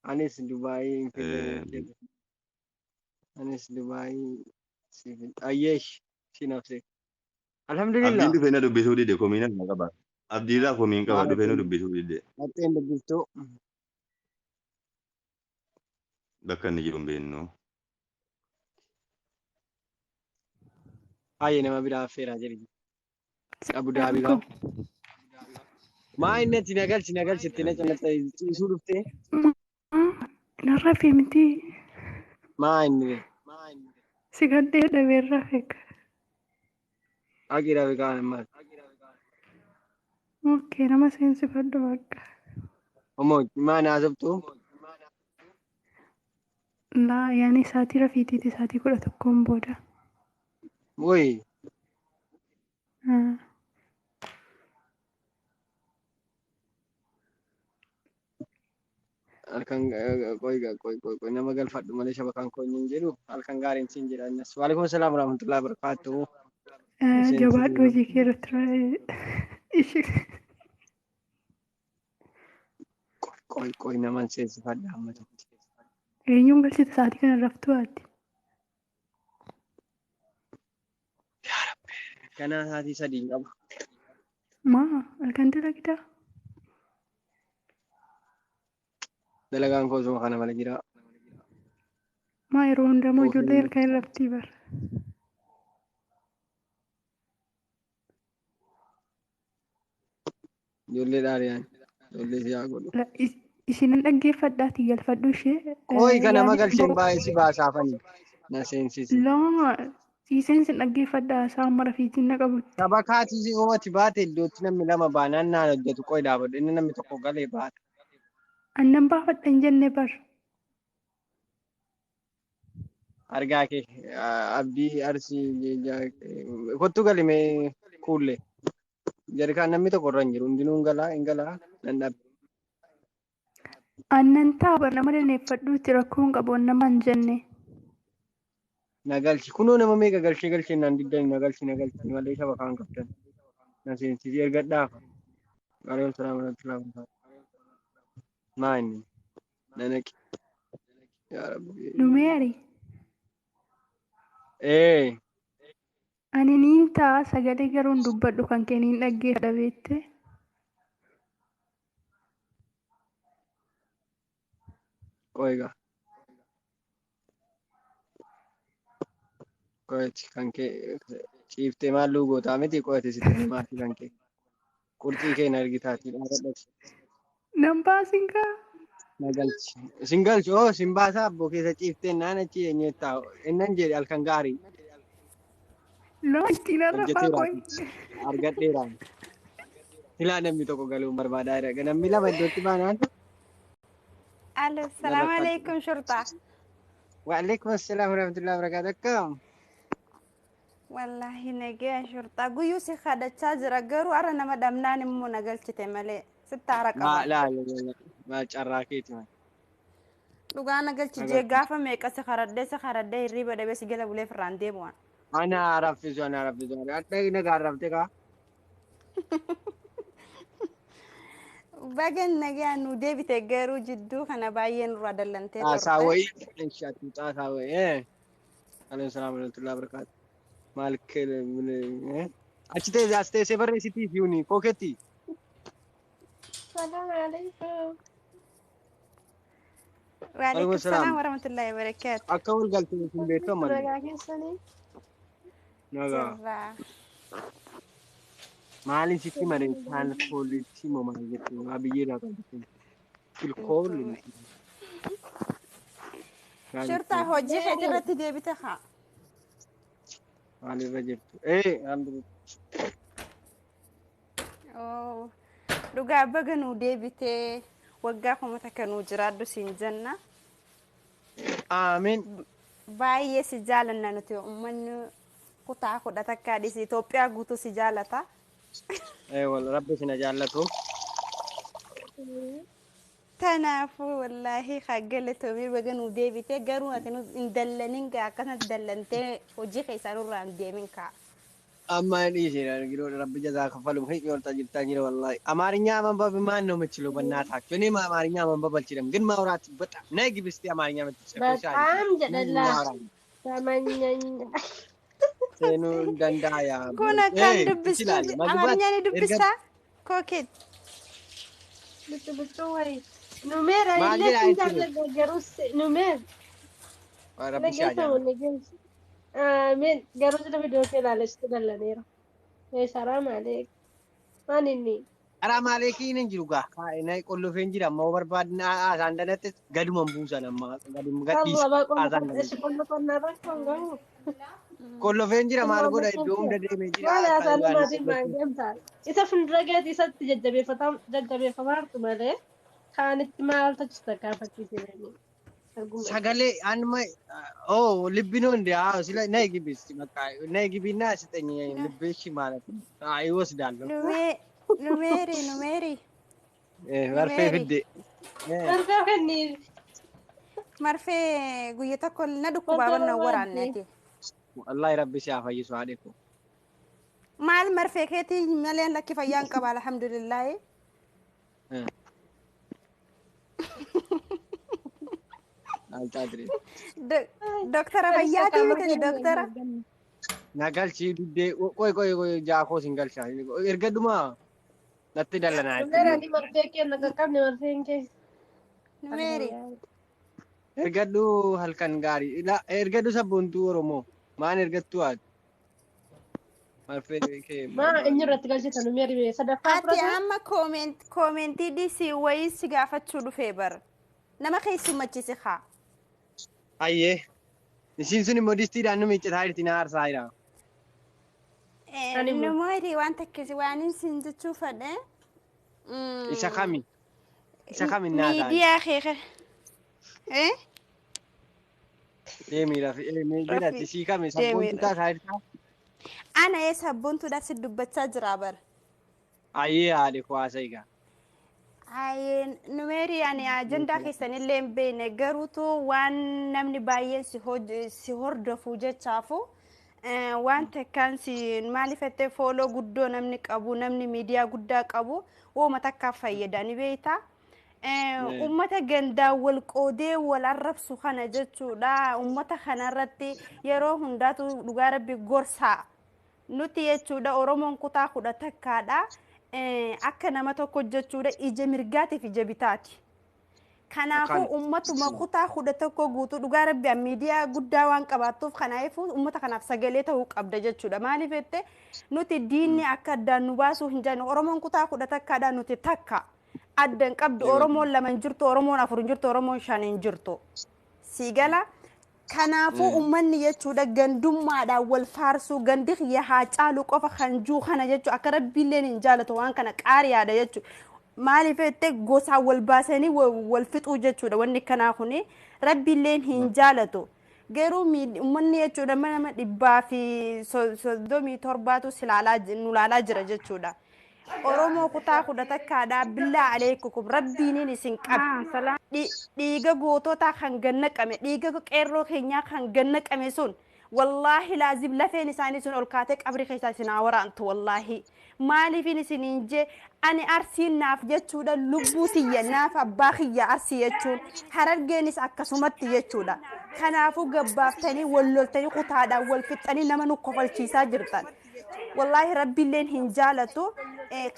Anis Dubaayii hin fedhe. Anis Dubaayii si fedhe. Ayyeesh si nafse. Alhamdulillah. Abdiin dhufee na dubbisuu dide, komii na qaba. Abdiirraa komiin qaba, dhufee na dubbisuu dide. Haxxeen dubbiftuu. Bakka inni jiru hin beeknu. Hayyee nama biraa affeeraa jedhi. Abu Dhaabii qaba. Maa inni ati na galchi na galchi itti na callata ciisuu dhuftee? Narra fi miti. Maa inni? Si gaddee dhabeerraa fekka. Haqii dhabe kaan ammaas. Okay, nama seensifadhu bakka. Omoo maa naasoftu? Laa yaani sa'aatii rafiitiiti sa'aatii 11n booda. Woyi. Ah. Halkan qoy qoy qoy qoy nama galfadhu malee shabakaan koo hin jedhu halkan gaariin siin jedha innis. Waalaikum salaam warahmatullahi wabarakatuh. Jabaadhu hojii kee irratti ishee. Qoy qoy qoy naman seensifadha amma tokko. Eenyuun galchite sa'aatii kana raftuu ati? Ganaa sa'aatii 3 hin qabu. Maa halkan dalagidaa? Dalagaan koo osuma kana malee jira. Maa yeroo hundamoo ijoollee halkan hin raftii bara. Ijoollee dhaariyaan. Ijoollee siyaa godhu. Isinan dhaggeeffadhaatii galfadhu ishee. Qoy kana nama galcheen baay'ee si baasaafani. Na seensisi. Loo siiseen sin dhaggeeffadhaa isaan mara fiitiin na qabutti. Sabakaatii si oomati baate iddootti namni lama baanaan naan hojjetu qoy dhaabadhu. Inni namni tokko galee baata. Annan baafadha hin jenne bar. Argaa kee abdii arsii kottu galimee kuullee. Jarikaan namni tokko irra hin jiru. Hundinuu hin galaa hin galaa nan dhabe. Annan ta'a bar nama dandeeffadhuutti rakkoo hin qabu nama hin jenne. Na galchi. Kunoo nama meeqa galchee galchee naan diddani na galchi na galchi malee shabakaan qabdan. Na seensisii erga dhaafa. Waalaikum salaam warahmatullahi wabarakatuh. Maa inni? Na naqi. Yaa Rabbi. Numeeri. Ee. Ani niin ta'a sagalee garuu hin dubbadhu kan kee niin dhaggeeffadha beekte. Qoy gaa. Qoyati kan kee ciiftee maal gootaa miti qoyati sitti himaati kan kee. Qurxii kee na argitaatii dhaabadhati. Nan baasin kaa. Na galchi. Sin galchi oo sin baasaa abboo keessa ciiftee naan achi eenyu taa'u. Innan jedhe halkan gaarii. Loo ittiin arrafaa qoy. Hojjeteera. Argadheera. Silaa namni tokko galuun barbaadaa jira. Namni lama iddootti baanaan. Alo, salaam alaikum shurtaa. Waalaikum assalaam warahmatullahi wabarakatuh. Akkam? Wallaahi nagaya shurtaa. Guyyuu si kadhachaa jira garuu arra nama dhabnaan immoo na galchite malee sitti haara Maa qaba. laa laa maa carraa keeti maa. Dhugaa na galchi jee gaafa meeqa si karadhee si karadhee hirriiba dhabee si jala bulee firraan deemu waan. Ana raffisu ana raffisu. Adda nagaa rafte kaa. Bagan nagaa nu deebite garuu jidduu kana baay'ee nurraa dallantee Xaasaa turte. wayii. Inshaatu xaasaa wayii. Alaikum salaam warahmatullahi wabarakatuh. Maal kee achi teessee as teessee barreessitii fi uni kooketti. Salam alaikum. Waalaikum salaam. salaam warahmatullahi wabarakaatu. Akka wal galtee hin beektu ammallee. Nagaa keessanii. Nagaa. Jirraa. Maaliin sitti maree kaan foolitti moo maal jettu waa biyyeerraa qabdu. Kilkoolli. Shurtaa hojii keetii irratti deebite haa. Maalirra jirtu? Ee alhamdulillah. Oo, Dhugaa baga nuu deebitee waggaa 1000 nuu jiraadhu siin jenna. Amiin. Baay'ee si jaalanna nuti uummanni kutaa 11 dhiisi Itoophiyaa guutuu si jaalata. Ee wal rabbi isin jaallatu. Kanaafuu wallaahi haa galatoomii baga nuu deebitee garuu ati nu hin dallanin gaa akkasumas dallantee hojii keessaa nurraa hin deemin kaa. Amma dhiisee giroo rabbi jazaa kaffalu hin jirtaa jira wallahi. አማርኛ ማንበብ ማን ነው የምችለው? በእናታችሁ እኔ አማርኛ ማንበብ አልችልም፣ ግን ማውራት በጣም ነይ ግቢ እስኪ አማርኛ የምትችል በጣም jedhalla. Samanyanya. Seenuu danda'a yaa. Kun akkaan dubbistu Amaarinya ni dubbistaa? Kookeet. Bicu bicu wayi. Numeera Maal illee jedhaa sin jechuudha? jaalladha garuu numeer. Rabbi si haa Nageessa jaallatu. nageessa. Amiin garuu sila viidiyoo kee ilaalachuu dallaneera. Salaam aleek. Maal inni? Karaa maaleekiin hin jiru gaa. Kaa'ee qollofeen jira amma barbaadna haasaan danatti gaduma hin buusan amma gaduma gadhiisa haasaan danatti. Qolloqonnaa rakkoon gahu. Qollofeen jira maal godha iddoo hunda deemee jira. Maal haasaan Waan namaatiif maal deemtaa? Isa fuuldura keetii isatti jajjabeeffamaa jirtu malee kaanitti maal tachista gaafachiisee Sagalee anuma oh libbinoo እንደ አዎ ስለ ነይ ግቢ እስቲ በቃ ነይ ግቢና ስጠኝ ልቤ እሺ ማለት ነው። አይ እወስዳለሁ። Numeeri numeeri. Marfee Numeeri. fidde. Marfee kenniif. Marfee guyya tokko na dhukkubaa Marfee banna waraanne barbaadde. ati. Wallaahi rabbi si haa fayyisu haadhe koo. Maal marfee keetii malee lakki fayyaan qaba alhamdulillaahi. Altaa ture. Doktara Anis fayyaatii takka miti marfee doktara. arganne. Na galchii diddee qoy qoy qoy jaakoo sin galchaa. Erga dhumaa natti dallanaa Numeeri jechuudha. ani marfee kee na qaqqabne marfeen kee. Numeeri. Ergadhu halkan gaarii. Ergadhu sabboontuu Oromoo. Maan ergattu haati? Marfee kee Maa eenyu irratti galchita numeeri sadaffaa Ati fudhate. amma koomentii dhiisii wayii si gaafachuu dhufee bara. Nama keessummachiisi haa. Hayyee. Ishiin sun immoo distiidhaan nu miiccataa jirti na aarsaa jira. Ani immoo. Numeeri waan takkisi waan isin jechuu fedhe. Isa kami? Isa kami naa taa'e? Miidiyaa kee. Eh? Deemii rafi. Deemii Rafi. jedhatti sii kami? Deemii Sabboontuu rafi. taasaa jirta? Ana ee sabboontuudhaaf si dubbachaa jira bara. Hayyee haadhe koo haasa'e gaa. Ayyee numeeri ani ajandaa keessanillee hin beekne garuutu waan namni baay'een si hordofu jechaafu waan takkaan si maaliif jettee fooloo guddoo namni qabu namni miidiyaa guddaa qabu wooma takkaaf fayyada ni beektaa. Uummata gandaa wal qoodee wal arrabsu kana jechuudha. Uummata kanarratti yeroo hundaatu dhugaa rabbi gorsaa. Nuti jechuudha Oromoon kutaa 11dha. Akka nama tokko jechuudha ija mirgaatiif ija bitaati. Kanaafuu Akkaan. uummatuma kutaa 11 guutuu dhugaa rabbi miidiyaa guddaa waan qabaattuuf kanaafuu uummata kanaaf sagalee ta'uu qabda jechuudha. Maaliif jettee nuti diinni akka addaan nu baasuu hin jaallanne Oromoon kutaa 11dha nuti takka adda hin qabdu Oromoon lama hin jirtu Oromoon afur hin jirtu Oromoon shan hin jirtu. Sii gala. Kanaafuu uummanni jechuudha gandummaadhaan wal faarsuu gandi kiyya haa caalu qofa kan juu kana jechuudha akka rabbiilleen hin jaalatu waan kana qaariyaadha jechuudha. Maaliif jettee gosaan wal baasanii wal fixuu jechuudha wanni kanaa kuni rabbiilleen hin jaalatu. Garuu uummanni jechuudha nama 137tu si nu laalaa jira jechuudha. Oromoo kutaa 11dhaa billaa aleekukum rabbiiniin isin qabe. Dhiiga goototaa kan gannaqame dhiiga qeerroo keenyaa kan gannaqame sun wallaahi laazim lafeen isaanii sun ol kaatee qabrii keessaa isin haa waraantu wallaahi maaliifin isin hin jee ani arsiin naaf jechuudha lubbuu tiyya naaf abbaa kiyya arsii jechuun harargeenis akkasumatti jechuudha kanaafuu gabbaaftanii wal loltanii kutaadhaan wal fixxanii nama nu kofalchiisaa jirtan wallaahi rabbiilleen hin jaalatu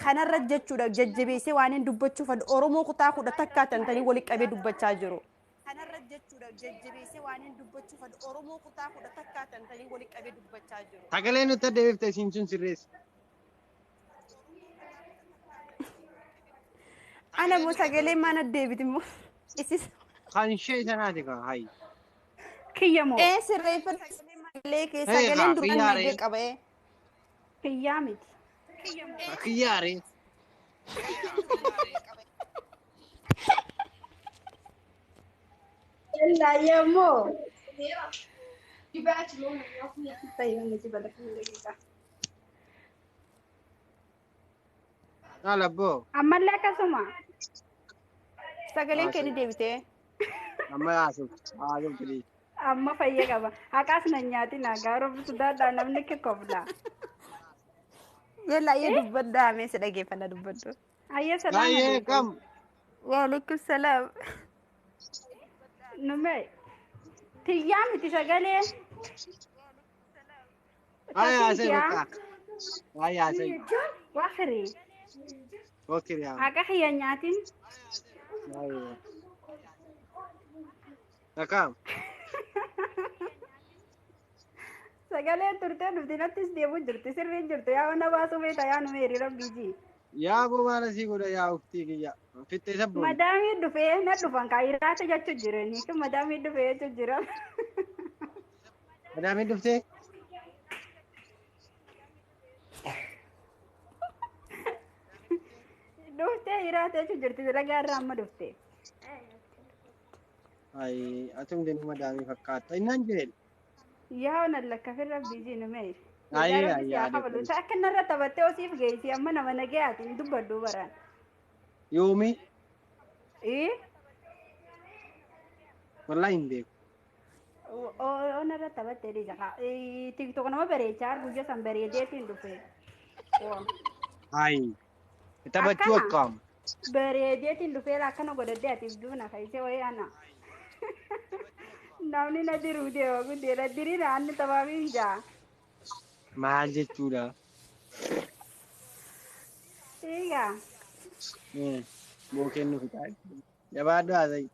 kanarra jechuudha jajjabeessee waan hin dubbachuu fedhu Oromoo kutaa 11 tantanii walitti qabee dubbachaa jiru. Kanarra jechuudha jajjabeessee waan hin dubbachuu fedhu Oromoo kutaa 11 tantanii walitti qabee dubbachaa jiru. Sagalee nutti adda isiin sun sirreessa. Ana immoo sagalee maana deebiti immoo isis. Kan ishee sanaati kaa hayi. Kiyya moo? Ee sirreeffadhu sagalee kee sagaleen duraan nagee qaba ee. Kiyyaa miti. Kiyyaaree. Yammoo. Maal abboo? Ammallee akkasuma. Sagaleen kee ni deebitee. Amma haasoftu. Haasoftu dhiisi. Amma fayya qaba. Haqaas na nyaatina gaaroo sodaadhaa namni kikkofla. Yalla ayyee dubbadhaa mee si dhageeffannaa dubbadhu. Ayyee salaam Baay'ee aleekum. kam? Waalaikum salaam. Nume tiyyaa miti sagalee. Baay'ee haasa'e Tiyyaa. bakka. Baay'ee haasa'e. Wakhiri. Wakiri haa. Haqa kiyya nyaatin. Baay'ee. Takkaam. Sagaleen turtee dhufti nattis deemuu jirti sirriin jirtu yaa wana baasuu beekta yaa nu meeri rabbii ji. Yaa boo maal asii godha yaa uktii kiyya. Fittee sabboon. Madaamii dhufee na dhufan kaayiraata jechuu jirani madaamii dhufee jechuu jira. Madaamiin dhuftee? Dhuftee hiraata jechuu jirti dalagaa irraa amma dhufte. Ayi atum denu madaamii fakkaata. Innaan jedheen. Yaa wana lakkafin rabbii ji nu meeri. Ayi Dhugaa rabbi ayi si haa haadha kabalu. kunis. Akka narra taphattee osiif geessi amma nama nagayaati hin dubbadhu baraan. Yoomi Ee wallahi hin beeku. Ona irratti taphattee dhiisa. TikTok nama bareechaa guyyaa san bareedeetiin dhufe. Hayi. Taphachuu Akkana. akkam. Bareedeetiin dhufee akkana godhadhee atiif duuna kaysee wayii ana. Namni na diruu deema guddee na diriin anni taphaaf hin jaa. Maal jechuudha? Egaa. Bookeen nu fixaa. Jabaadhu haasa'i.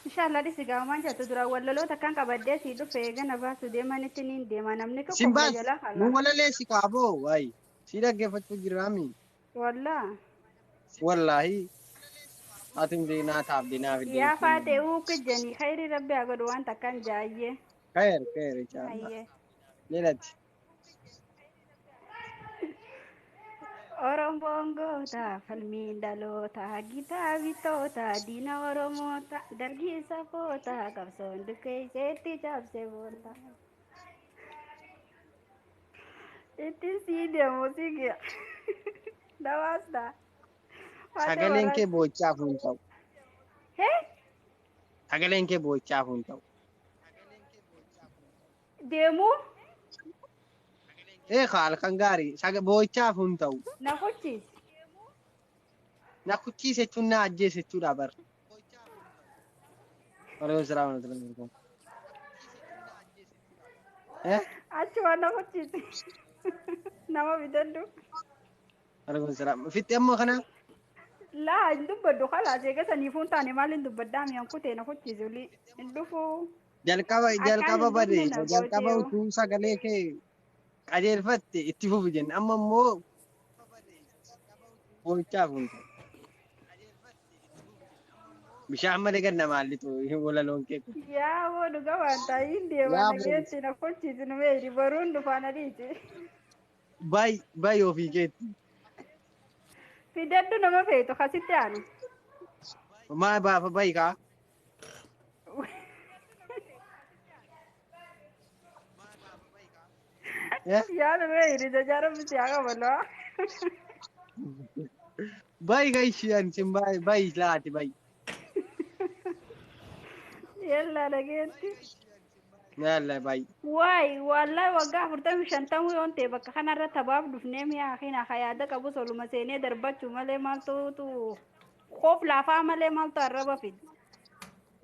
Inshallah dhisi gaamaan jettu dura wallaloota akkan qabadhee sii dhufe gana baasu deemanitti niin deema namni tokko Simbaas jala nu kala. walaleessi kaaboo wayi. Si dhaggeeffachuu jiraami. Wallaa. Wallaahi. Ati naa taaf dinaa fidee. Yaa faate uukijjanii khayri rabbi haa godhu waan takkaan jaayyee. Khair khair inshallah. Hayyee. Leelati. Oromoon goota falmiin dhaloota gitaa bitoota diina Oromoota dargii safoota qabsoon dukkeesseetti cabse boolta. Ittiin sii deemu sii giya. Dawaasta. Sagaleen kee boo'ichaaf hin ta'u. Hee? Sagaleen kee boo'ichaaf hin ta'u. Deemuu? Ee halkan gaarii boo'ichaaf hin ta'u. Na kuchis. Na kuchiise jechuun na ajjeese jechuudha bar. Waalaikum salaam wa rahmatullahi wa barakatuh. Eh? Achuma na kuchis. Nama bitadhu. Waalaikum salaam. Fitti ammoo kana Laa hin dubbadhu khalaas eega saniifuu hin taane maal hin dubbaddaa mi'aan kutee na kuchise olii. Hin dhufuu. Jalqaba Akkaan jalqaba hin bade dhufne na jalqaba gooteewu. Utuu sagalee kee qajeelfatte itti fufi jenne amma immoo boo'ichaaf hin ta'u. Bishaan malee gad namaa litu walaloon kee kun. Yaa boo dhuga waan ta'iin deema Yaa boo nageetti na kuchise nu meeri baruun dhufaan adiiti. Bay bay ofii keetti. Fidadhu nama feetu kasitti aanu. Maa baafa bay kaa. Eh? Yaa nu meeri jajaara miti haa qabaloo. Bay ka isheen sin bay bay laati bay. Yalla nageetti. Yalla bay. Waay wallahi waggaa 40 50 yoon ta'e bakka kanarra tabaaf dhufnee mi'a akhiina yaada qabu soluma seenee darbachuu malee maaltu qoof laafaa malee maaltu arraba fide.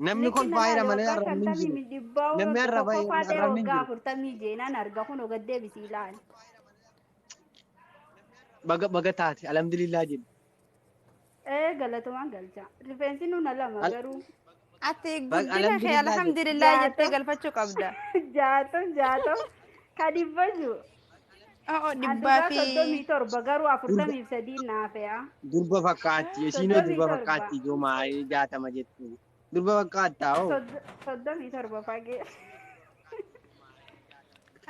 Namni Likki kolfaa nama jira malee waggaa arrabni hin shantamii jiru. dhibbaa Namni arraba tokkoffaa ta'e arrabni hin waggaa jiru. 40 jeenaan arga kun gad deebisii ilaali. Baga baga taate alhamdulillah jedhu. Ee galatumaan galcha. Rifeensi nuna lama garuu. Ati Baga guddina kee alhamdulillah jedhu. alhamdulillah jettee 60 galfachuu qabda. 60 60 ka dhibba jiru. Oo dhibbaa An dhugaa fi 37 garuu Durba 43 naafe'a. Durba fakkaatti isiinoo Soddomii durba torba. Fakkaatti ijoomaa 60 jettu. Durba fakkaattaa hoo. 37 fagee.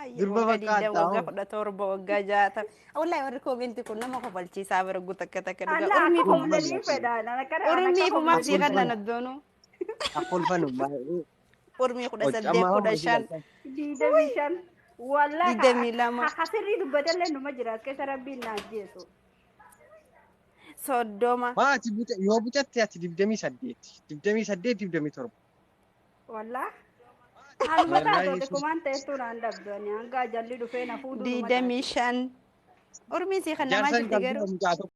Ayyo Durba waggaa 20 fakkaattaa waggaa hoo. 17 waggaa 60. Wallahi warri koomentii kun nama kofalchiisaa bara guutuu takka takka dhugaa. Alla Urmii akka kuma koflanii fedhaan akkana urmii akka kumaaf sii koflanii kannan fedhaan. addoonuu. Akkolfanu baay'ee. Urmii kudha Hojii saddeet ammaa hoo kudha hojii shan galtan. 25 wallahi 22 kasirrii dubbatellee numa jira as keessa rabbiin na ajjeesu. 30. Maa ati buta yoo butatte ati 28 28 27. Wallah. Haaluma Wallahi taatoo sun xiqqoomaan ta'ettuu naan dhabdu ani hanga ajalli dhufee na fuudhu numa taate. 25. Urmii sii kan namaa jaarsa hin jirti qabdu garuu. mucaa tokko.